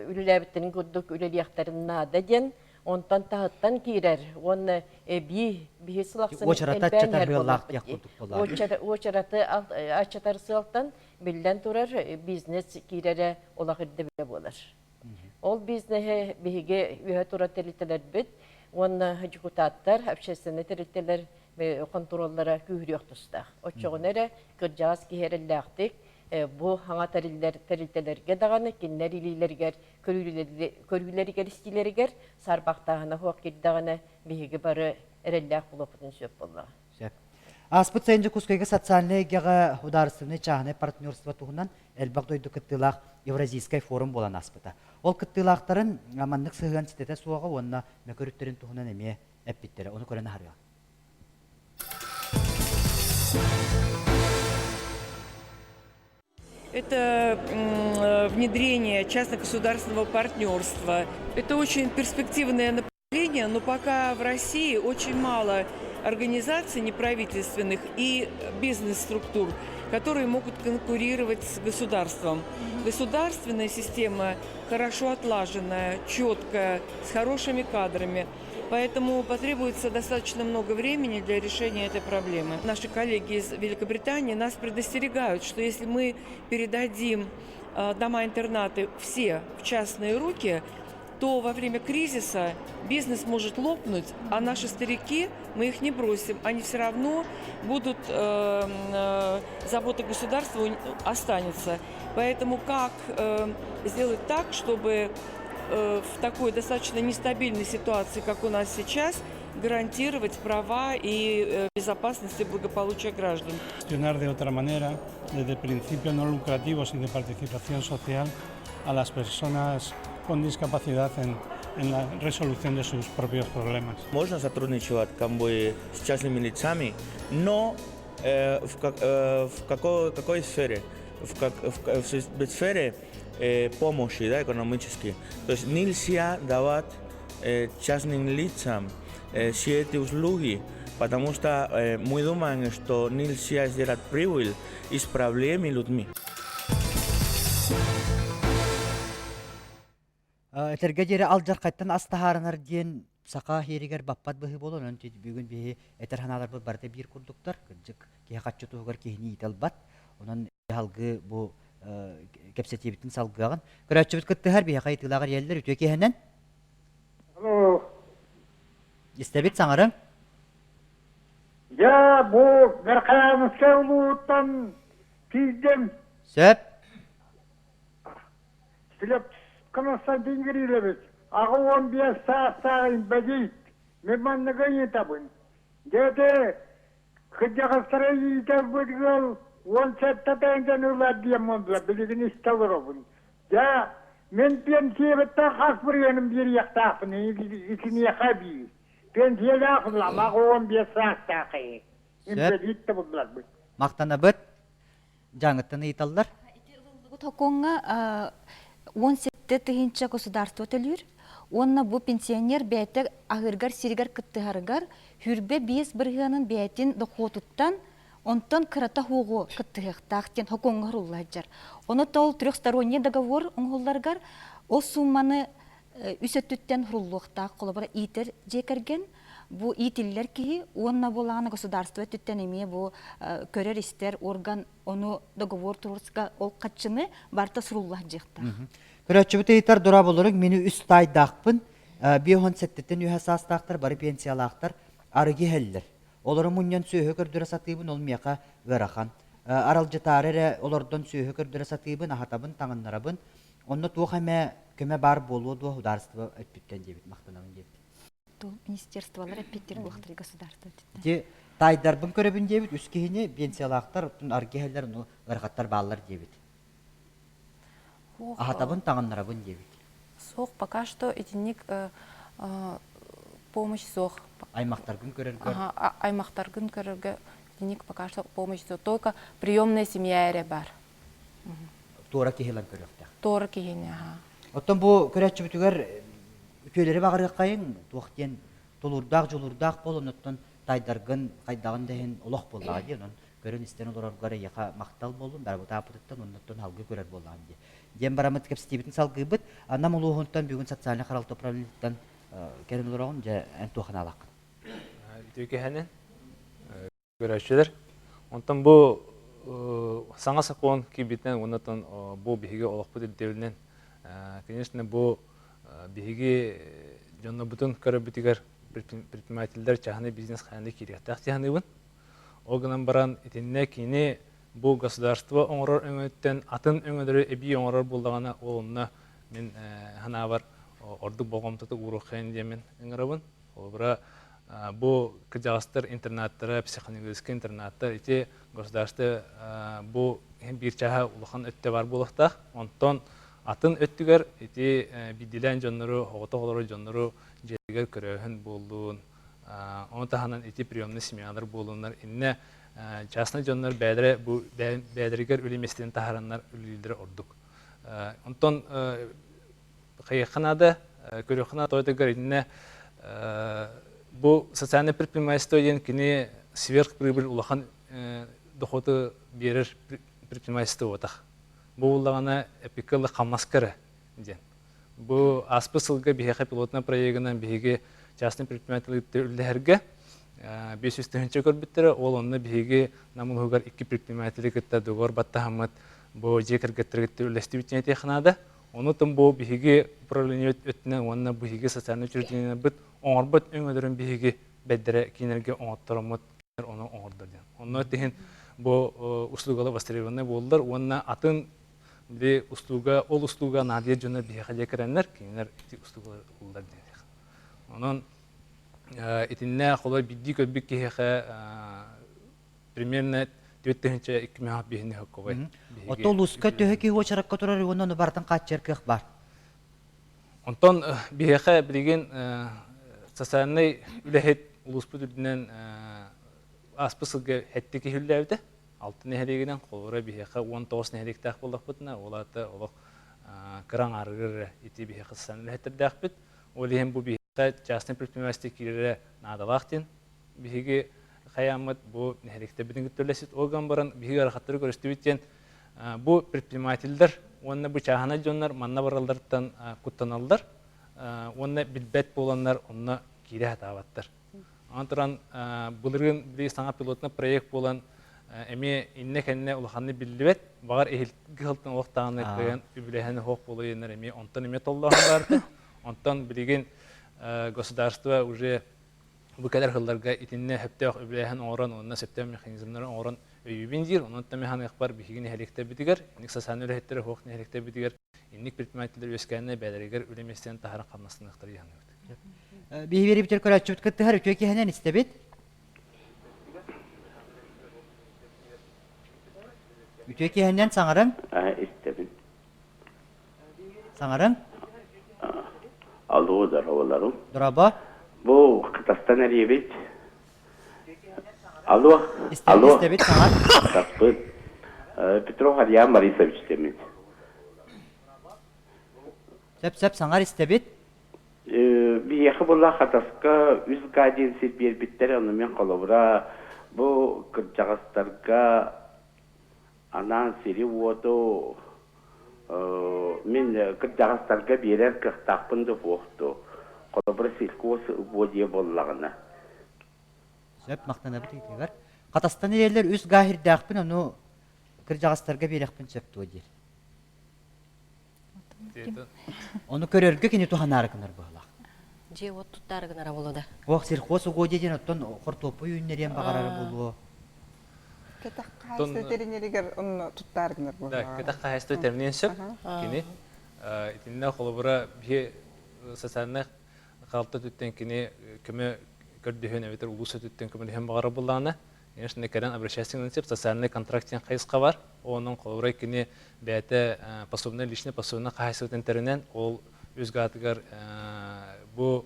үлэлээбиттэрин курдук үлэлиэхтэрин наада диэн онтон таһыттан киирэр уонна эбии биһи сыл ахсын Уочараты аччатар сыаллаах диэх курдук буоллаҕа. Уочараты аччатар сыалтан биллэн турар бизнес киирэрэ олох ирдэбилэ буолар. Ол бизнеһи биһиги үөһэ турар тэрилтэлэрбит уонна дьокутааттар, общественнай тэрилтэлэр хонтуруоллара күүһүрүөх тустаах. Оччоҕуна эрэ кырдьаҕас киһи эрэллээхтик бу хаҥа тэриллэр тэрилтэлэргэ даҕаны кинилэр илиилэригэр көрүүлэригэр истиилэригэр саарбахтааһына суох киирдэҕинэ биһиги бары эрэллээх буолуохпутун сөп буоллаҕа. Сөп. Ааспыт сайын Дьокуускайга социальнай эйгэҕэ судаарыстыбаннай чааһынай партнерство туһунан элбэх дойду кыттыылаах Евразийскай форум буолан ааспыта. Ол кыттыылаахтарын маннык сыһыан ситэтэ суоҕа уонна мөкүрүттэрин туһунан эмиэ эппиттэрэ. Ону көрөн аһарыаҕа. Это внедрение частно-государственного партнерства. Это очень перспективное направление, но пока в России очень мало организаций неправительственных и бизнес-структур, которые могут конкурировать с государством. Государственная система хорошо отлаженная, четкая, с хорошими кадрами. Поэтому потребуется достаточно много времени для решения этой проблемы. Наши коллеги из Великобритании нас предостерегают, что если мы передадим дома-интернаты все в частные руки, то во время кризиса бизнес может лопнуть, а наши старики, мы их не бросим, они все равно будут, э, э, забота государства останется. Поэтому как э, сделать так, чтобы э, в такой достаточно нестабильной ситуации, как у нас сейчас, гарантировать права и э, безопасность и благополучие граждан. Gestionar de otra manera, desde principios no lucrativos y de participación social, a las personas con discapacidad en, en la resolución de sus propios problemas. Можно сотрудничать как бы с частными лицами, но э, в, как, э, в какой, какой сфере? В, как, в, в сфере э, помощи, да, экономической. То есть нельзя давать э, частным лицам э, все эти услуги, потому что э, мы думаем, что нельзя сделать прибыль из проблем людьми. Этэргэ диэри алдьархайтан ас таһаарынар диэн саха иһиэригэр баппат быһыы буолан, онон бүгүн биһи этэр санааларбыт барыта биир курдуктар. Кырдьык, киһи хаччы туһугар киһини иитэ ылбат. Онон салгыы бу кэпсэтиибитин салгыаҕын. Көрөөччүбүт кыттыһар, биһиэхэ ыйытыылаах эрийэллэр үтүө киэһэнэн. Алло. Истэбит саҥарыҥ. Дьэ, бу Верхоянскай улууһуттан тиийдим. Сөп. Филипп Константин Кириллович, 85 саастаах инбэлиит. Мин манныгы ыйытабын. Дьэ, кырдьаҕастары иитэрбит ыал 17 тыһыынчаны ылар диэн буолла, билигин истэ олоробун. Дьэ, мин пенсиябыттан хас бырыһыаным биэриэхтаахпын итиниэхэ эбии. Пенсиялаах ылам, 85 саастаах киһи. Инбэлиит да булларбыт. Махтанабыт. Дьааҥыттан ыйыталлар. Ити сокуоҥҥа 17 тыһыынча государство төлүүр уонна бу пенсионер бэйэтэ аһыыргар сиригэр кыттыһарыгар 25 бырыһыанын бэйэтин дохуотуттан онтон кырата хуоҕу кыттыһыахтаах диэн сокуоҥҥа сурулла сылдьар. Ону ол трехсторонний договор оҥоһулларыгар ол суумманы үс өттүттэн суруллуохтаах холобура иитэр дьиэ кэргэн бу иитиллэр киһи уонна буолаҕына государство өттүттэн эмиэ бу көрөр-истэр орган ону договор туруорска ол хаччыны барыта сурулла сылдьыахтаах. Көрөөччүбүт ыйытар дорооболоруҥ мини үс таайдаахпын 57-ттэн үөһэ саастаахтар бары пенсиялаахтар арыгы иһэллэр. Олору мунньан сүөһү көрдөрө сатыыбын ол миэхэ ыарахан. Аралдьытаары эрэ олордон сүөһү көрдөрө сатыыбын, аһатабын, таҥыннарабын. Онно туох эмэ көмө баар буолуо дуо судаарыстыба өттүттэн диэбит махтанабын диэбит. Министерстволар эппиттэр буолуохтара государство өттүттэн. Ити таайдарбын көрөбүн диэбит үс киһини пенсиялаахтар оттон аргы иһэллэр ону ыарахаттар бааллар диэбит. Аһатабын таҥыннарабын диэбит. Суох, пока что итинник помощь суох. Аймахтаргын көрөргө. Аймахтаргын көрөргө итинник пока что помощь суох. Только приемная семья эрэ бар. Туора киһи ылан көрүөхтээх. Туора киһини, аха. Оттон бу көрөөччүбүтүгэр үтүөлэри баҕарыаххайыҥ, туох диэн тулуурдаах, дьулуурдаах буол, оннуттан тайдаргын, хайдаҕын да иһин олох буоллаҕа дии, онон көрөн-истэн олороргор эйиэхэ махтал буоллун, барыбытааппытыттан оннуттан салгыы көрөр буоллаҕын дии. Диэн бараммыт кэпсэтиибитин салгыыбыт. Нам улууһунтан бүгүн социальнай харалта управлениетыттан кэлэн олороҕун, дьэ, эн туох анаалааххын? Үтүө киһинэн көрөөччүлэр. Онтон бу саҥа сокуон киирбитинэн уонна бу биһиги олохпут ирдэбилинэн, конечно, бу биһиги дьоннорбутун көрөрбүтүгэр предпринимателлэр чааһынай бизнес хайаан да киириэхтээх дии саныыбын. Ол гынан баран итиннэ кини бу государство оҥорор өҥөтүттэн атын өҥөлөрү эбии оҥорор буоллаҕына, ол онно мин санаабар ордук болҕомтоту ууруоххайын диэммин ыҥырабын. Холобура, бу кырдьаҕастар интернаттара, психоневрологическай интернаттар ити государство бу биир чааһа улахан өттө бар буолуохтаах. Онтон атын өттүгэр ити биирдиилээн дьоннору, оҕото олорор дьоннору дьиэтигэр көрөөһүн буоллун, ону таһынан ити приемный семьялар буоллуннар, иннэ частный дьоннор бэйэлэрэ бу бэйэлэригэр үлэ миэстэтин таһаараннар үлэлииллэрэ ордук. Онтон хайыахха наада, көрүөххэ наада тоҕо итиннэ бу социальное предпринимательство диэн кини сверхприбыль улахан дохуоту биэрэр предпринимательство буолбатах. Бу буоллаҕына эпикка ылы хамнаска эрэ диэн. Бу ааспыт сылга биһиэхэ пилотнай проегынан биһиги частный предприниматель үллэһэргэ 500 тыһыынча көрбүттэрэ, ол онно биһиги Нам улууһугар икки предприниматели кытта договор баттаһаммыт бу дьиэ кэргэттэригиттэн үллэстибит диэн этиэххэ наада. Онутун бу биһиги управление өттүнэн уонна биһиги социальнай учреждениеларбыт оҥорбут өҥөлөрүн биһиги бэддэрэ кинилэргэ оҥоттороммут ону оҥордо диэн. Онно тиһин бу услугалар востребованный буоллар уонна атын били услуга ол услуга наадыйар дьоно биһиэхэ дьэ кэлэннэр кинилэр ити услугалар ыллар диэн. Онон итиннэ холой биирдии көрбүт киһиэхэ примерно 4002 хокковай. Ото улууска төһө киһи уочаракка турар уонна ону барытын хааччыйар кыах баар? Онтон биһиэхэ билигин социальнай үлэһит улууспут үрдүнэн ааспыт сылга хэттик киһи үллээбитэ. Алты нэһилиэгинэн, холобура биһиэхэ 19 нэһилиэктээх буоллахпытына, ол аата олох кыра аҥаарыгар ити биһиэхэ социальнай үлэһиттэрдээхпит. Ол иһин бу биһиэхэ частный предпринимательство киирэрэ наадалаах диэн биһиги хайааммыт бу нэһилиэктэрбитин кытта үлэсит ол гынан баран биһиги ыарахаттары көрүстүбүт диэн бу предпринимателлэр уонна бу чааһынай дьоннор манна баралларыттан куттаналлар уонна билбэт буоланнар онно киирэ сатаабаттар. Онон туран былырыын били саҥа пилотный проект буолан эмиэ иннэ-кэннэ улаханнык биллибэт, баҕар эһилги сылтан олох даҕаны кыайан үбүлэһэн оһох буолуо эмиэ онтон эмиэ толлооһун баарда. Онтон билигин государство уже бу кэлэр сылларга итиннэ сөптөөх үбүлээһин оҥорон уонна сөптөөх механизмнары оҥорон өйүүбүн диир. Онон тамыһаныахпар биһиги нэһилиэктэрбитигэр, инник социальнай үлэһиттэрэ суох нэһилиэктэрбитигэр инник предпринимателлэр үөскээннэ бэйэлэригэр үлэ миэстэтин таһааран хамнастаныахтара дии саныыбыт. Биһи биэрибитер көрөөччүбүт кыттыһар үтүө киһинэн истэбит. Үтүө киһинэн саҥарыҥ. Истэбин. Саҥарыҥ. Алло, здороваларым. Дорообо. Бу Кытастан эрийэбит. Алло. Алло. Истэбит саҥар. Таппыт. Петров Альян Борисович демит. Сөп-сөп саҥар истэбит. Биһиэхэ була Хатаска үс га диэн сир биэрбиттэр, ону мен холобура бу кырдьаҕастарга анаан сири-уоту мин кырдьаҕастарга биэрэр кыахтаахпын да суох дуу. Холобура сельхоз угодья буоллаҕына. Сөп, махтанабыт ыйытыыгар. Хатастан ириэллэр үс гаа сирдээхпин, ону кырдьаҕастарга биэриэхпин сөп дуо диир. Ону көрөргө кини туһанаары гынар быһалаах. Дьиэ уот туттаары гынара буолуо да. Ох, сельхоз угодья диэн оттон хортуоппуй үүннэриэн баҕарара буолуо. Кэтэх хаһаайыстыба тэринэригэр онно туттаары гынар буолуо. Кэтэх хаһаайыстыба тэриниэн сөп. Кини итиннэ холобура биһи социальнай халта өттүттэн кини көмө көрдөһүөн эбэтэр улуус өттүттэн көмөлөһүөн баҕарар буоллаҕына Конечно, кэлэн обращаться гынан социальный контракт диэн хайысха бар. Онон холобура кини бэйэтэ пособный личный пособный хаһаайыстыбатын тэринэн ол үс гаатыгар бу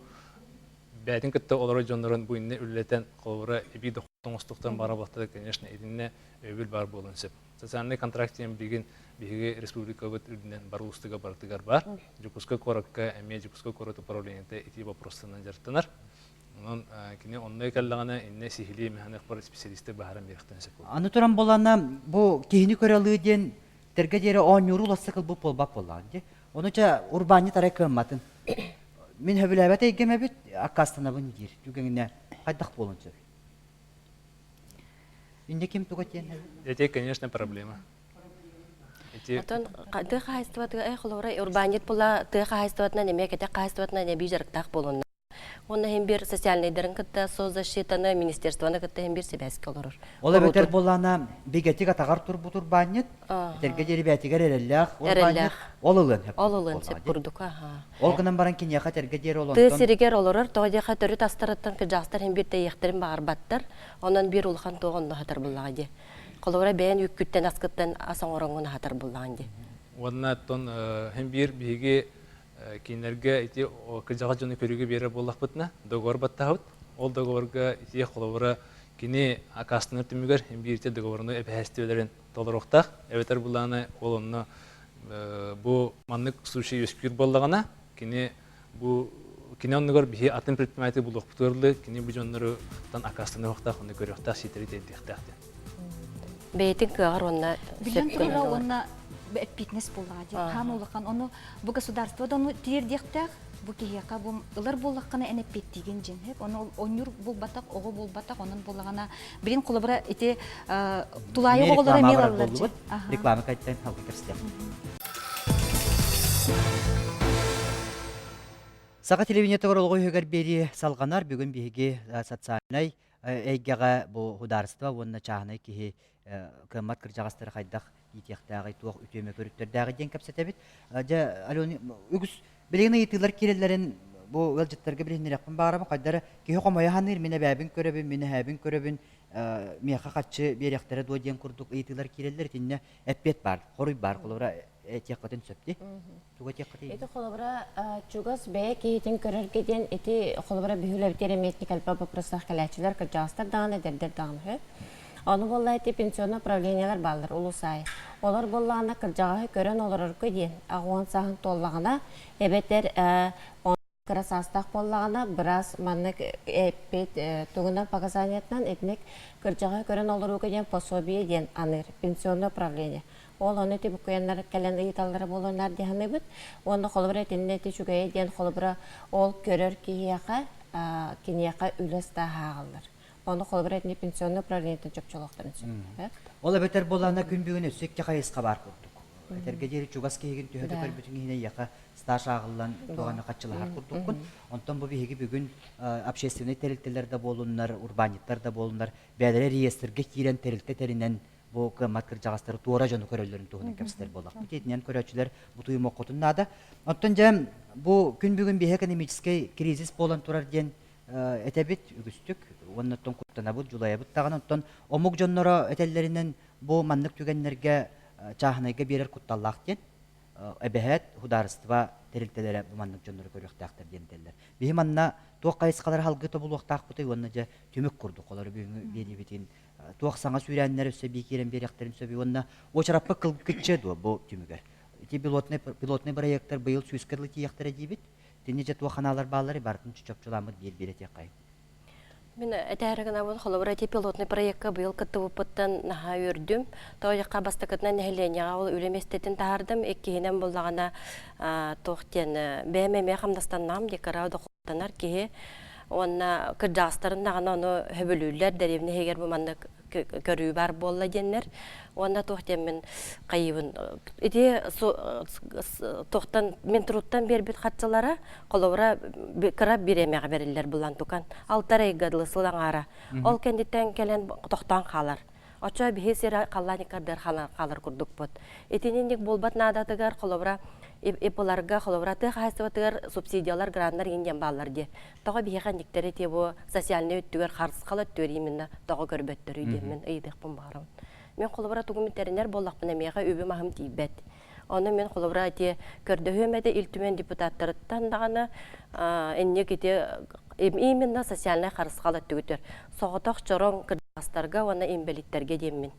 бэйэтин кытта олорор дьоннорун бу иннэ үлэлэтэн холобура эбии дохуот оҥостуохтарын баҕара буолтара конечно итиннэ өйөбүл баар буолуон сөп. Социальный контракт диэн билигин биһиги республикабыт үрдүнэн бар улуустарга барытыгар бар. Дьокуускай куоракка эмиэ Дьокуускай куорат управлениета ити вопростарынан дьарыктанар. Онон кини онно кэллэҕинэ иннэ сиһилии механикпар специалисты баһаран биэриэхтэн сөп Аны туран буоллаҕына бу киһини көрө ылыы диэн тэргэ диэри оонньууру уласса кылбыт буолбат буоллаҕын дии. Ону чэ урбаанньыт арай кыамматын. Мин сөбүлээбэт эйгэм эбит, аккаастанабын диир түгэҥинэ хайдах буолуон сөбүй? Инде ким туга диэн Эти, конечно, проблема. Отон тыа хаһаайыстыбатыгар э холобура урбаанньыт була тыа хаһаайыстыбатынан эмиэ кэтэх хаһаайыстыбатынан эбии дьарыктаах буолунна. Уонна иһин биир социальнайдарын кытта соцзащитаны министерствоны кытта иһин биир сибээскэ олорор. Ол эбэтэр буоллаана бигэтик атаҕар турбут урбаанньыт, этэргэ диэри бээтигэр эрэллээх урбаанньыт ол ылыан сөп. Ол ылыан сөп курдук, аха. Ол гынан баран киниэхэ этэргэ диэри ол Тыа сиригэр олорор, тоҕо диэхэ төрүт астарыттан кырдьаҕастар иһин биир тэйиэхтэрин баҕарбаттар. Онон биир улахан туох онно аһатар буоллаҕа дии. Холобура бэйэн үүккүттэн аскыттан ас оҥороҥҥун аһатар буоллаҕын дии. Уонна оттон иһин биир биһиги кинилэргэ ити кырдьаҕас дьону көрүүгэ биэрэр буоллахпытына, договор баттаһабыт. Ол договорга ити холобура кини акаастанар түмүгэр бииртэ договорну эбэһээстибэлэрин толоруохтаах. Эбэтэр былааны ол онно бу маннык случай үөскүүр буоллаҕына, кини бу кини оннугар биһи атын предприниматель булуохпутугар дылы кини бу дьоннору тан акаастаныахтаах, онно көрүөхтээх, ситэри тиэрдиэхтээх диэн. Бэйэтин кыаҕар уонна Билэн турара уонна эппиэтинэс буоллаҕа дии. Хаан улахан ону бу государство да ону тиэрдиэхтээх, бу киһиэхэ бу ылар буоллаххына эн эппиэттиигин дьин. Ону онньур буолбатах, оҕо буолбатах, онон буоллаҕына билин холобура ити тулаайах оҕолоро эмиэ ылаллар дьин. Реклама кайттан халгы кэпсэтиэх. Саха телевидениетыгар олоҕу үһүгэр биэрии салҕанар. Бүгүн биһиги социальнай эйгэҕэ бу судаарыстыба уонна чааһынай киһи кыаммат кырдьаҕастары хайдах иитиэхтээҕий, туох үтүө мөкүрүттэрдээҕий диэн кэпсэтэбит. Дьэ, Алена, үгүс билигин ыйытыылар киирэллэрин бу ыалдьыттарга билиһиннэриэхпин баҕарабын. Хайдары киһи хомойо саныыр, мин эбээбин көрөбүн, мин эһээбин көрөбүн, миэхэ харчы биэриэхтэрэ дуо диэн курдук ыйытыылар киирэллэр. Итиннэ эппиэт баар, хоруй баар. Холобура, этиэххитин сөп дии. Тугу этиэххитий? Ити холобура чугас бэйэ киһитин көрөргө диэн ити холобура биһилэбитигэр эмиэ итини вопростаах кэлээччилэр кырдьаҕастар даҕаны эдэрдэр даҕаны үһү. Ону буолла ити пенсионный управлениелар бааллар улуус аайы. Олор буоллаҕына кырдьаҕаһы көрөн олорорго диэн аҕуон сааһын туоллаҕына эбэтэр кыра саастаах буоллаҕына быраас маннык эппит тугунан показаниетынан итинник кырдьаҕаһы көрөн олорууга диэн пособие диэн аныыр пенсионное управление. Ол ону ити буккуйаннар кэлэн ыйыталлара буолуоннар дии саныыбыт. Уонна холобура итиннэ ити үчүгэйэ диэн холобура ол көрөр киһиэхэ киниэхэ үлэ ыстааһа ааҕыллар. Ону холобура итини пенсионное управлениетын чопчулуохтарын сөп. Ол эбэтэр буоллаҕына күн бүгүн өссө икки хайысха баар курдук. Этэргэ диэри чугас киһигин төһө да көрбүтүҥ иһин эйиэхэ стаж ааҕыллан туох эмэ хаччылаһар курдуккун. Онтон бу биһиги бүгүн общественнай тэрилтэлэр да буолуннар, урбаанньыттар да буолуннар, бэйэлэрэ реестргэ киирэн тэрилтэ тэринэн бу кыаммат кырдьаҕастары туора дьону көрөллөрүн туһунан кэпсэтэр буоллахпыт. Итинэн көрөөччүлэр бутуйумуоххутун наада. Оттон дьэ бу күн бүгүн биһи экономическай кризис буолан турар диэн этэбит үгүстүк уонна оттон куттанабыт, дьулайабыт даҕаны. Оттон омук дьонноро этэллэринэн бу маннык түгэннэргэ чааһынайга биэрэр кутталлаах диэн эбэһээт судаарыстыба тэрилтэлэрэ бу маннык дьоннору көрүөхтээхтэр диэн этэллэр. Биһи манна туох хайысхалары салгыы тобулуохтаахпытый уонна дьэ түмүк курдук олору бүгүҥҥү биэриибитин туох саҥа сүүрээннэр өссө эбии киирэн биэриэхтэрин сөбүй уонна уочараппыт кылгычча дуо бу түмүгэр? Ити пилотный, пилотный проекттар быйыл сүүскэ дылы тиийиэхтэрэ диибит. Итинни дьэ туох ханаалар баалларый барытын чопчулааммыт биир-биир этиэххэйиҥ. Мин этээри гынабын, холобура ити пилотный проекка быйыл кыттыбыппыттан наһаа үөрдүм. Тоҕо бастакытынан нэһилиэнньэҕэ ол үлэ миэстэтин таһаардым, иккиһинэн буллаҕына туох диэн бэйэм эмиэ хамнастаннаҕым дии кыра дохуоттанар киһи уонна кырдьаҕастарын даҕаны ону сөбүлүүллэр дэриэбинэ иһигэр бу маннык көрүү баар буолла диэннэр уонна туох диэммин хайыыбын ити туохтан мин труттан биэрбит харчылара холобура кыра бириэмэҕэ бэриллэр булан тукан алтар ыйга дылы сыл аҥаара ол кэнниттэн кэлэн тохтоон хаалар оччо биһи сир халлаан иккардыгар хаалар курдукпут итинник буолбат наадатыгар холобура ИП-ларга холобура тыа хаһаайыстыбатыгар субсидиялар граннар иҥин диэн бааллар дии тоҕо биһиэхэ инниктэри ити бу социальнай өттүгэр харысхал өттүгэр именно тоҕо көрбөттөрүй диэммин ыйытыахпын баҕарабын. Мин холобура тугум тэринэр буоллахпына миэхэ үбүм-аһым тиийбэт. Ону мин холобура ити көрдөһүөм этэ Ил Түмэн депутаттарыттан даҕаны инник ити именно социальнай харысхал өттүгүтэр соҕотох чороҥ кырдьаҕастарга уонна инбэлиттэргэ диэммин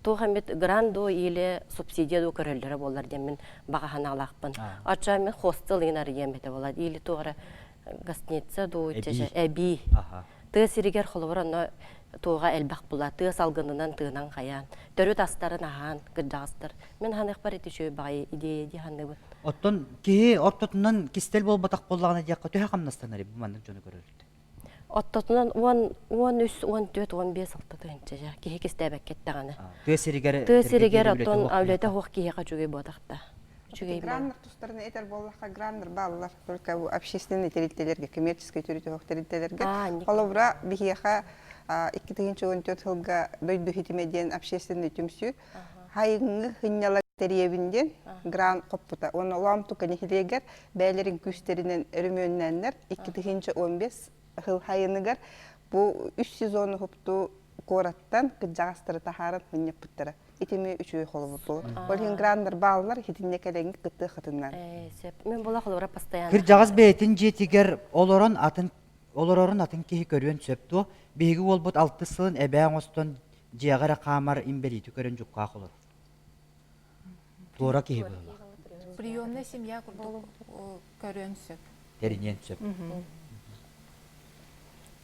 туох эмит грант дуу или субсидия дуу көрөллөрө буоллар диэммин баҕа санаалаахпын. Оччо мин хостел иин арыйыам этэ буолар или туох эрэ гостиница дуу эбии. Тыа сиригэр холобур онно туоҕа элбэх була тыа салгынынан тыынан хайаан төрүт астарын аһаан кырдьаҕастар мин ханыахпар ити үчүгэй баҕайы идея дии саныыбын. Оттон киһи ортотунан кистэл буолбатах буоллаҕына диэххэ төһө хамнастанар бу маннык дьону көрөрүт? Оттотунан 10, 13, 14, 15 алта тыһыынча дьэ киһи кистээбэккэ эттэҕинэ. Тыа сиригэр Тыа сиригэр оттон үлэтэ суох киһиэхэ үчүгэй буотахта. Үчүгэй Граннар тустарына этэр буоллахха граннар бааллар. Только общественный тэрилтэлэргэ, коммерческий төрүт тэрилтэлэргэ. Холобура биһиэхэ 2014 сылга дойду хитимэ диэн общественный түмсүү хайыҥҥы хынньалар тэриэбин диэн грант хоппута. Уонна Лоомтука нэһилиэгэр бэйэлэрин күүстэринэн өрөмүөннээннэр 2015 сыл хайыныгар бу үс сезон уһуктуу куораттан кырдьаҕастары таһааран мунньаппыттара. Итими үчүгэй холобур буолар. Ол иһин граннар бааллар, итиннэ кэлэҥҥи кыттыа хатыннар. Сөп. Мен була холобура постоянно. Кырдьаҕас бэйэтин дьиэтигэр олорон атын олорорун атын киһи көрүөн сөп дуо? Биһиги уолбут алтыс сылын эбээ оҥостон дьиэҕэ эрэ хаамар инбэлиити көрөн дьуккаах олорор. Туора киһи быһыылаах. Приемная семья курдук көрүөн сөп. Тэриниэн сөп.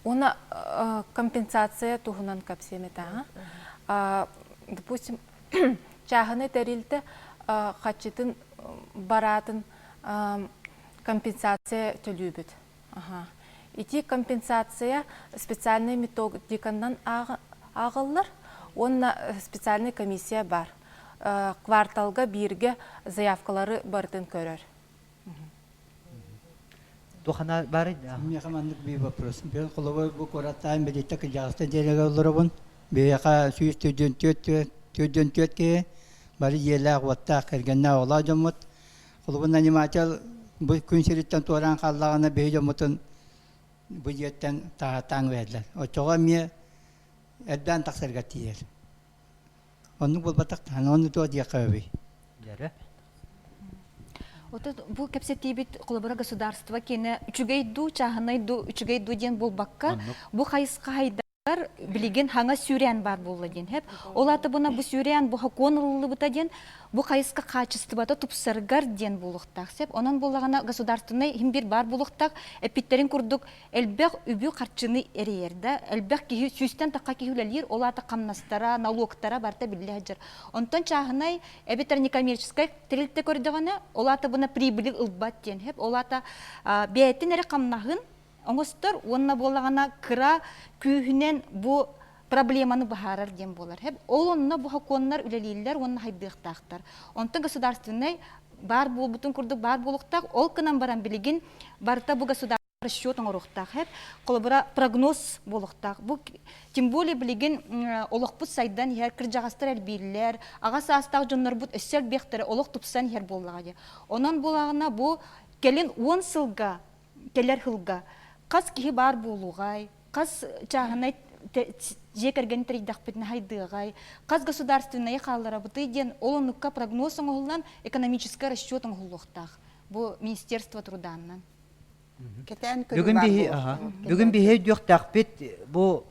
Уна компенсация туһунан кэпсиэм этэ. Допустим, чааһынай тэрилтэ хаччытын бараатын компенсация төлүүбүт. Ити компенсация специальный методиканан ааҕыллар уонна специальный комиссия бар. Кварталга бииргэ заявкалары барытын көрөр. Туохана бары? Миэхэ маннык биир вопрос. Бэйэн холобур бу куораттаан билиттэ кырдьаҕаста дьиэлэргэ олоробун. Биһиэхэ 144 киһи бары дьиэлээх, уоттаах, кэргэннээх оҕолоох дьоммут. Холобур, наниматель бу күн сириттэн туораан хааллаҕына биһи дьоммутун бу дьиэттэн таһааттаан биэрэллэр. Оччоҕо эмиэ элбээн тахсарга тиийэр. Оннук буолбатах даҕаны, онну туох диэххэ эбий? Дьэрэ. Отут бу кэпсэтиибит холобура государство киэнэ үчүгэй дуу, чааһынай дуу, үчүгэй дуу диэн буолбакка, бу хайысха хайдар билигин хаҥа сүүрээн баар буолла диэн хэп. Ол аата буна бу сүүрээн бу хокуон ылыллыбыта диэн бу хайысха хаачыстыбата тупсарыгар диэн буолуохтаах сеп. Онон буоллаҕына государственнай иһин бир баар буолуохтаах. Эппиттэрин курдук элбэх үбү-харчыны эрийэр да, элбэх киһи, сүүстэн тахха киһи үлэлиир, ол аата хамнастара, налогтара барыта биллэ сылдьар. Онтон чааһынай эбэтэр некоммерческай тэрилтэ көрдөҕүнэ, ол аата буна прибыли ылбат диэн хэп, ол аата бэйэтин эрэ хамнаһын оҥостор уонна буоллаҕына кыра күүһүнэн бу проблеманы быһаарар диэн буолар. Ол онно бу сокуоннар үлэлииллэр уонна хайдыахтаахтар. Онтон государственнай баар буолбутун курдук баар буолуохтаах. Ол гынан баран билигин барыта бу государство расчет оҥоруохтаах. Холобура, прогноз буолуохтаах. Бу тем более билигин олохпут сайдан иһэр, кырдьаҕастар элбииллэр, аҕа саастаах дьоннорбут өссө элбиэхтэрэ, олох тупсан иһэр буоллаҕа дии. Онон буолаҕына бу кэлин 10 сылга кэлэр сылга хас киһи баар буолуоҕай, хас чааһынай дьиэ кэргэни тэрийдэхпитинэ хайдыаҕай, хас государственнайы хаалларабытый диэн ол оннукка прогноз оҥоһуллан экономическай расчет оҥоһуллуохтаах бу министерство труданнан. Кэтээн көрүү Бүгүн баар биһи буолуохтаах. бүгүн биһи өйдүөхтээхпит бу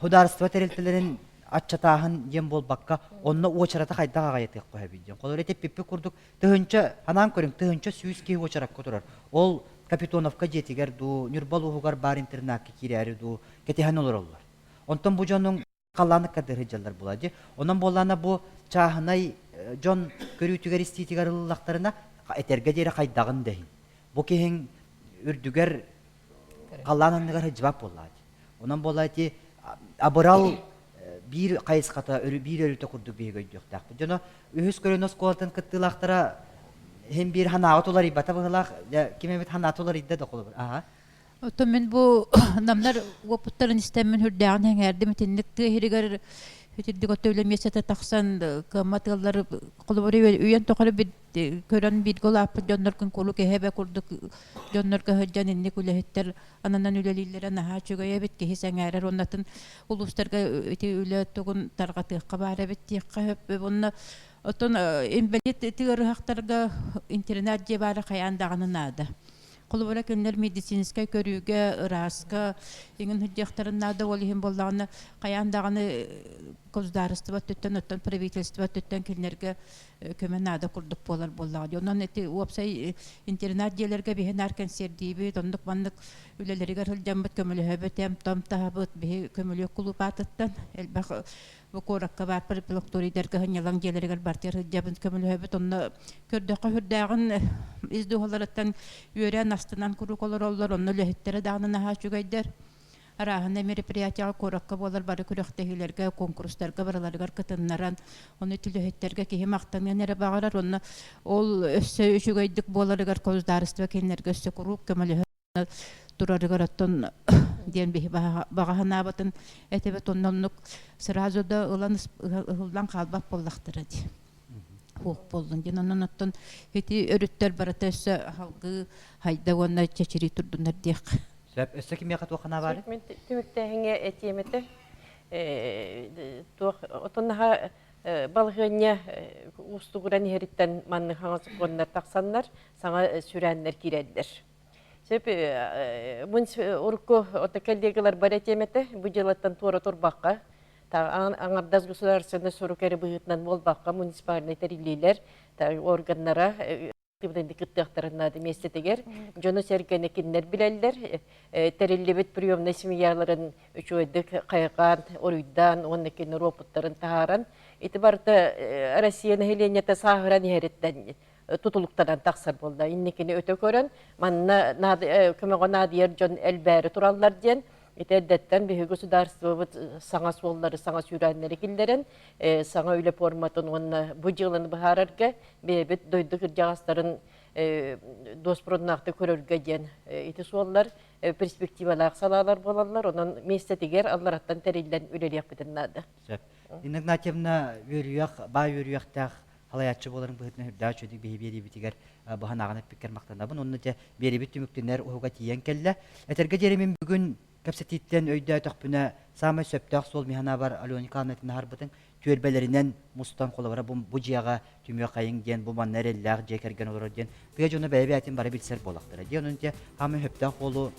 судаарыстыба тэрилтэлэрин аччатааһын диэн буолбакка, онно уочарата хайдах аҕайатыахха сөбүй диэн. Холобур, этиппиппит курдук тыһыынча, анаан көрүҥ, 1100 киһи уочаракка турар. Ол Капитоновка дьиэтигэр дуу, Ньурба улууһугар баар интернакка киирээри дуу, кэтэһэн олороллор. Онтон бу дьонуҥ халлааны кадыр сылдьаллар буолаа дии. Онон буоллаана бу чааһынай дьон көрүүтүгэр-истиитигэр ыллахтарына, этэргэ диэри хайдаҕын да иһин. Бу киһиҥ үрдүгэр халлаан анныгар сылдьыбат буоллаа дии. Онон буолла ити абырал биир хайысхата, биир өрүтэ курдук биһиги өйдүөхтээхпит. Дьоно үһүс көлүөнэ оскуолатын кыттыылаахтара иһин биир ханаҕа туларыйбата быһыылаах, ким эмит ханаата туларыйда да холобур. Аха. Оттон мин бу намнар уопуттарын истэммин үрдээҕин эҥээрдим итинник тыа иһигэр итирдик отто үлэ миэстэтэ тахсан кыаммат ыаллары холобур үйэн тухары көрөн бииргэ улааппыт дьонноргун куруук эһэ курдук дьоннорго сылдьан инник үлэһиттэр ананан үлэлииллэрэ наһаа үчүгэй эбит киһи сэҥээрэр уоннатын улуустарга ити үлэ тугун тарҕатыахха баар эбит диэххэ сөп уонна оттон инбэлиит ыарыһахтарга интернат дьиэ баара хайаан даҕаны наада Холобура, кинилэр медицинскэй көрүүгэ, ырааска иҥин сылдьыахтарын наада, ол иһин буоллаҕына, хайаан даҕаны государство өттүттэн, оттон правительство өттүттэн кинилэргэ көмө наада курдук буолар буоллаҕа дии. Онон ити уопсай интернат дьиэлэргэ биһи наар кэнсиэрдиибит, оннук маннык үлэлэригэр сылдьаммыт көмөлөһөбүт, эм-том таһабыт, биһи көмүлүөк кулууп аатыттан элбэх бу куоракка баар профилакторийдарга сынньалаҥ дьиэлэригэр бартыгар сылдьабын көмөлөһөбүт. Онно көрдөххө сүрдээҕин ис дууһаларыттан үөрэн, астынан куруук олороллор, онно үлэһиттэрэ даҕаны наһаа үчүгэйдэр. Арааһынай мероприятияҕа куоракка буолар бары күрэхтэһиилэргэ, куонкурустарга барыларыгар кытыннаран, ону үлэһиттэргэ киһи махтаныан эрэ баҕарар. Онно ол өссө үчүгэйдик буоларыгар государство кинилэргэ өссө куруук көмөлөһө турарыгар оттон диэн биһи баҕа санаабытын этэбит онно оннук сразу да ылан ыһыллан хаалбат буоллахтара дии хуох буоллун диэн онон оттон ити өрүттэр барыта өссө салгыы хайда уонна чэчирии турдуннар диэх Сөп. Өссө кимиэхэ туох санаа баарый? Мен түмүктээһиҥҥэ этиэм этэ. Туох отон наһаа балаһыанньа уустугуран иһэриттэн маннык хаҥас сокуоннар тахсаннар, саҥа сүрээннэр киирэллэр. Сөп урукку ото коллегалар бар этиэм этэ, бу дьыалаттан туора турбакка, аҥардас государственный сурук эрэ быһыытынан буолбакка, муниципальнай тэриллиилэр органнара кыттыахтарын наада миэстэтигэр дьону-сэргэни кинилэр билэллэр тэриллибит приемнай семьяларын үчүгэйдик хайҕаан уруйдаан уонна кинилэр уопуттарын таһааран ити барыта Россия нэһилиэнньэтэ сааһыран иһэриттэн тутулуктанан тахсар буолла инникини өтө көрөн манна көмөҕө наадыйар дьон элбээри тураллар диэн Ити эрдэттэн биһиги государствобыт саҥа суоллары, саҥа сүүрээннэри киллэрэн, саҥа үлэ пуорматын уонна бу дьыаланы быһаарарга бэйэбит дойду кырдьаҕастарын дуоспуруннаахтык көрөргө диэн ити суоллар перспективалаах салаалар буолаллар. Онон миэстэтигэр аллараттан тэриллэн үлэлиэхпитин наада. Сөп. Нина Игнатьевна үөрүйэх, баай үөрүйэхтээх халайааччы буоларын быһыытынан үрдээх үчүгэй биһи биэриибитигэр быһан ааҕан эппиккэр махтанабын. Онно дьэ биэриибит түмүктэнэр уһуга тиийэн кэллэ. Этэргэ диэри мин бүгүн кэпсэтииттэн өйдөөтөхпүнэ саамай сөптөөх суол мин санаабар Алена Николаевна этин аһарбытыҥ түөлбэлэринэн мустан холобура бу, бу дьиэҕэ түмүөх хайыҥ диэн бу манна эрэллээх дьиэ кэргэн олорор диэн тыа дьоно бэйэ-бэйэтин бары билсэр буоллахтара диэн онон те хаамай сөптөөх уолу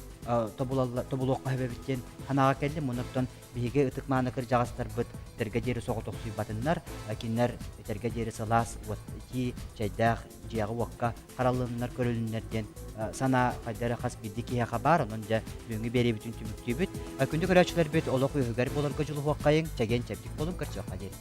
тобулуохха сөбөбүт диэн санааҕа кэллим оннуттан биһиги ытык-мааны кырдьаҕастарбыт тэргэ диэри соҕотохсуйбатыннар кинилэр этэргэ диэри сылаас уот итии чэйдээх дьиэҕэ-уокка хараллыннар көрүлүннэр диэн санаа хайда эрэ хас биирдии киһиэхэ баар онон дьэ бүгүҥҥү биэриибитин түмүктүүбүт күндү көрөөччүлэрбит олох үөһүгэр буоларга дьулуһуоххайыҥ чэгиэн чэбдик буолуҥ көрсүөххэ диэри.